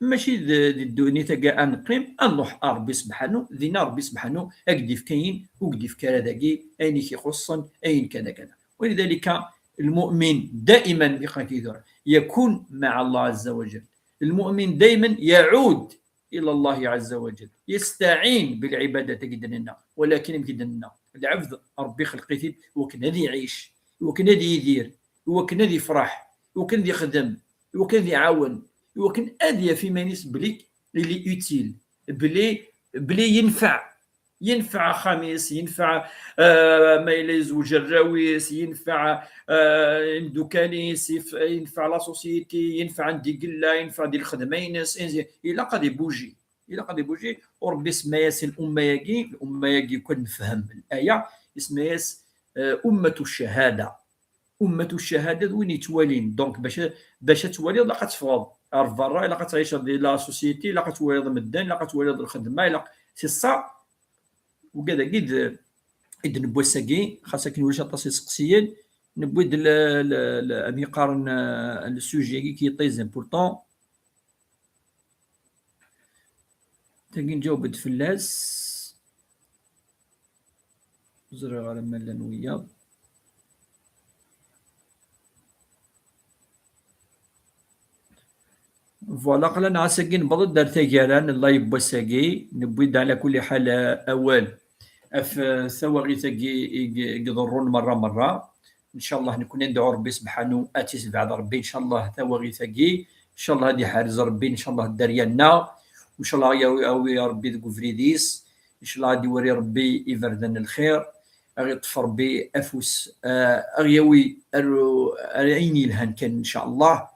mačči d, di ddunit-agi ad neqqim, ad nruḥ ar Rebbi subḥanu, dinna Rebbi subḥanu ad k-d-ifk ayen ur k-d-ifk ara dagi, ayen i k-ixuṣṣen, ayen kada kada. ولذلك المؤمن دائما يكون مع الله عز وجل. المؤمن دائما يعود إلى الله عز وجل، يستعين بالعبادة, akkagi d-nenna. Walakin, akkagi d-nenna, lɛebd, Rebbi ixleq-it-id i wakken ad iɛic, i wakken ad yidir, i wakken ad ifreḥ, i wakken ad ixdem, i wakken ad iɛawen, i wakken ad yaf iman-is belli il est utile, belli, belli yenfeɛ. Yenfeɛ axxam-is, yenfeɛ, eh, ma yella yezweǧ arraw-is, yenfeɛ, eh, imeddukal-is, yef-, yenfeɛ la société, yenfeɛ anda i yella, yenfeɛ di lxedma-ines, ilaq ad ibuji. Ilaq ad ibuji. U Rebbi semma-yas i l'umma-agi, l'umma-agi, kan nefhem l'aya, isemma-yas, eh, ummatu ccahada. Ummatu ccahada d win yettwalin. Donc, bac, bac ad twaliḍ, ilaq ad teffɣeḍ ar berra, ilaq ad tɛiceḍ di la société, ilaq ad twaliḍ medden, ilaq ad twaliḍ lxedma, ilaq, c'est ça. Ugad-agi d, i d-newwi ass-agi, xas akken ulac aṭas iseqsiyen, newwi-d le, le, le, amek i qqaren, euh, le sujet-agi qui est très important. Tagi nǧaweb-d fell-as. Ur ẓriɣ ara ma llan wiyaḍ. Voilà, aql-aneɣ ass-agi newweḍ-d ar taggara n live n wass-agi. Newwi-d ɛla kulli ḥal awal ɣef, eh, tawaɣit-agi i, i iḍerrun merra merra. Ncallah nekni ad nedɛu Rebbi sebḥanu ad tt-isebɛed Rebbi, ncallah, tawaɣit-agi. Ncallah ad iḥrez Rebbi, ncallah, dderya-nneɣ. Ncallah ad yawi, awi Rebbi deg ubrid-is. Ncallah ad iwali Rebbi iberdan n lxir. Ad iṭṭef Rebbi afus, eh, ad yawi ar, ar ayen yelhan kan, ncallah.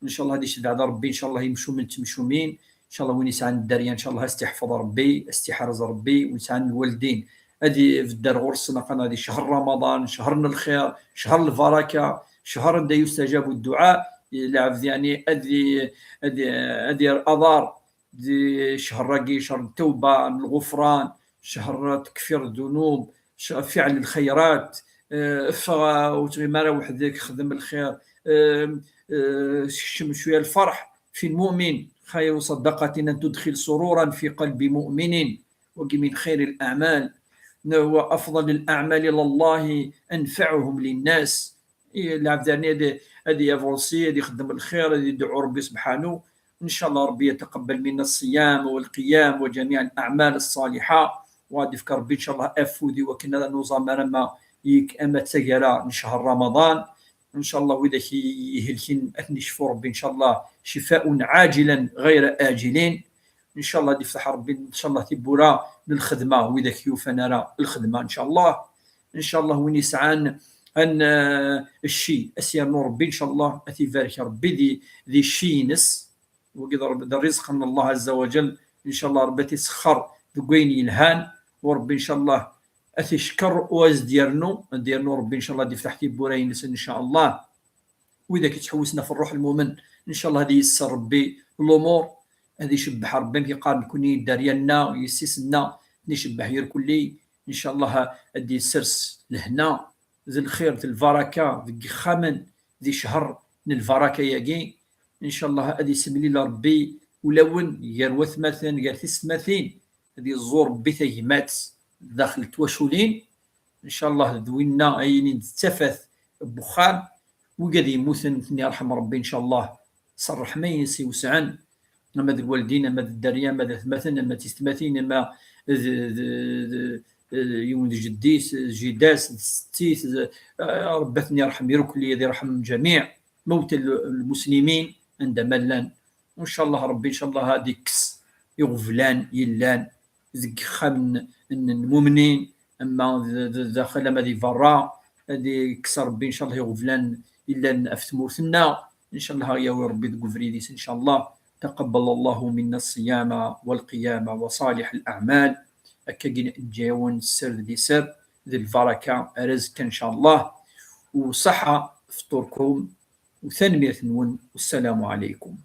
Ncallah ad isebɛed Rebbi, ncallah, imcumen d temcumin. Ncallah win yesɛan dderya, ncallah ad s-t-iḥfeḍ Rebbi, ad s-t-iḥrez Rebbi, win yesɛan lwaldin ad ibedder ɣur-sen, aqan ad ichar Ramaḍan, char n lxir, char lbaraka, char anda yustajabu dduɛa. Lɛebd, yeɛni, ad i-, ad i-, ad yerr aḍar di char-agi, char n tawba, n lɣufran, char n tekfir ddunub, ch-, fiɛl lxayrat, eh, ffeɣ, eh, ur tɣim ara weḥd-k, xdem lxir, eh, eh, sekcem cwiya lferḥ fi lmumin, xayru ṣaddaqatin an tudxil sururan fi qalbi muminin, wagi min xayri l-aɛmal, wa afḍal l-aɛmal ila Llahi anfaɛuhum linnas. I lɛebd-nni ad, ad yavansi, ad ixeddem lxir, ad idɛu Rebbi sebḥanu. Ncallah Rebbi yataqabbal minna ṣṣiyam walqiyam wa jamiɛ laɛmal ṣṣaliḥa. Wa ad ifk Rebbi ncallah afud i wakken ad nuẓam aramma yek-, ama d taggara n ccher Ramaḍan. Ncallah widak i ihelken ad ten-icfu Rebbi ncallah cifaun ɛaǧilan ɣayra aǧilin. Ncallah ad ifteḥ Rebbi ncallah tiwwura n lxedma, widak yufan ara lxedma ncallah. Ncallah win yesɛan an, eh, cci, ad s-yernu Rebbi ncallah, ad t-ibarek Rebbi di, di cci-ines. Wagi d Rebbi, d rrizq n Allah azza wa jal. Ncallah Rebbi ad t-isexxer deg wayen yelhan, u Rebbi ncallah ad t-icekkeṛ u ad s-d-yernu, ad d-yernu Rebbi ncallah ad ifteḥ tiwwura-ines ncallah. Widak yettḥewwisen ɣef ṛṛuḥ lmumen, ncallah ad yesser Rebbi lumur, ad icebbeḥ Rebbi, amek yeqqar nekni, dderya-nneɣ, yessi-s-nneɣ, ad ten-icebbeḥ irkelli, ncallah ad d-yessers lehna d lxir d lbaraka deg yexxamen, di ccher n lbaraka-yagi. Ncallah ad isemlil Rebbi ulawen gar watmaten, gar tisetmatin, ad iẓẓu Rebbi tagmat daxel n twaculin. Ncallah d winna ay yinin d tafat n wexxam. Wigad yemmuten, ad ten-yerḥem Rebbi, ncallah, s ṛṛeḥma-ines iwesɛen, ama d lwaldin, ama d dderya, ama d atmaten, ama d tisetmatin, ama d, d, d, d yiwen d jeddi-s, d jida-s, d setti-s, d, eh, Rebbi ad ten-yerḥem irkelli, ad yerḥem ljamiɛ mawta l-, lmuslimin anda ma llan. Ncallah Rebbi, ncallah, ad ikkes iɣeblan yellan deg yexxamen n, n lmumnin, ama d, d, daxel ama di berra, ad ikkes Rebbi, ncallah, iɣeblan yellan ɣef tmurt-nneɣ. Ncallah ad yawi Rebbi deg ubrid-is, ncallah. تقبل الله منا الصيام والقيام وصالح الأعمال. Akkagi neǧǧa-yawen sser d liser d lbaraka, ar azekka ncallah. U ṣaḥa fṭurkum, u tanemmirt-nwen. Wassalamu ɛalaykum.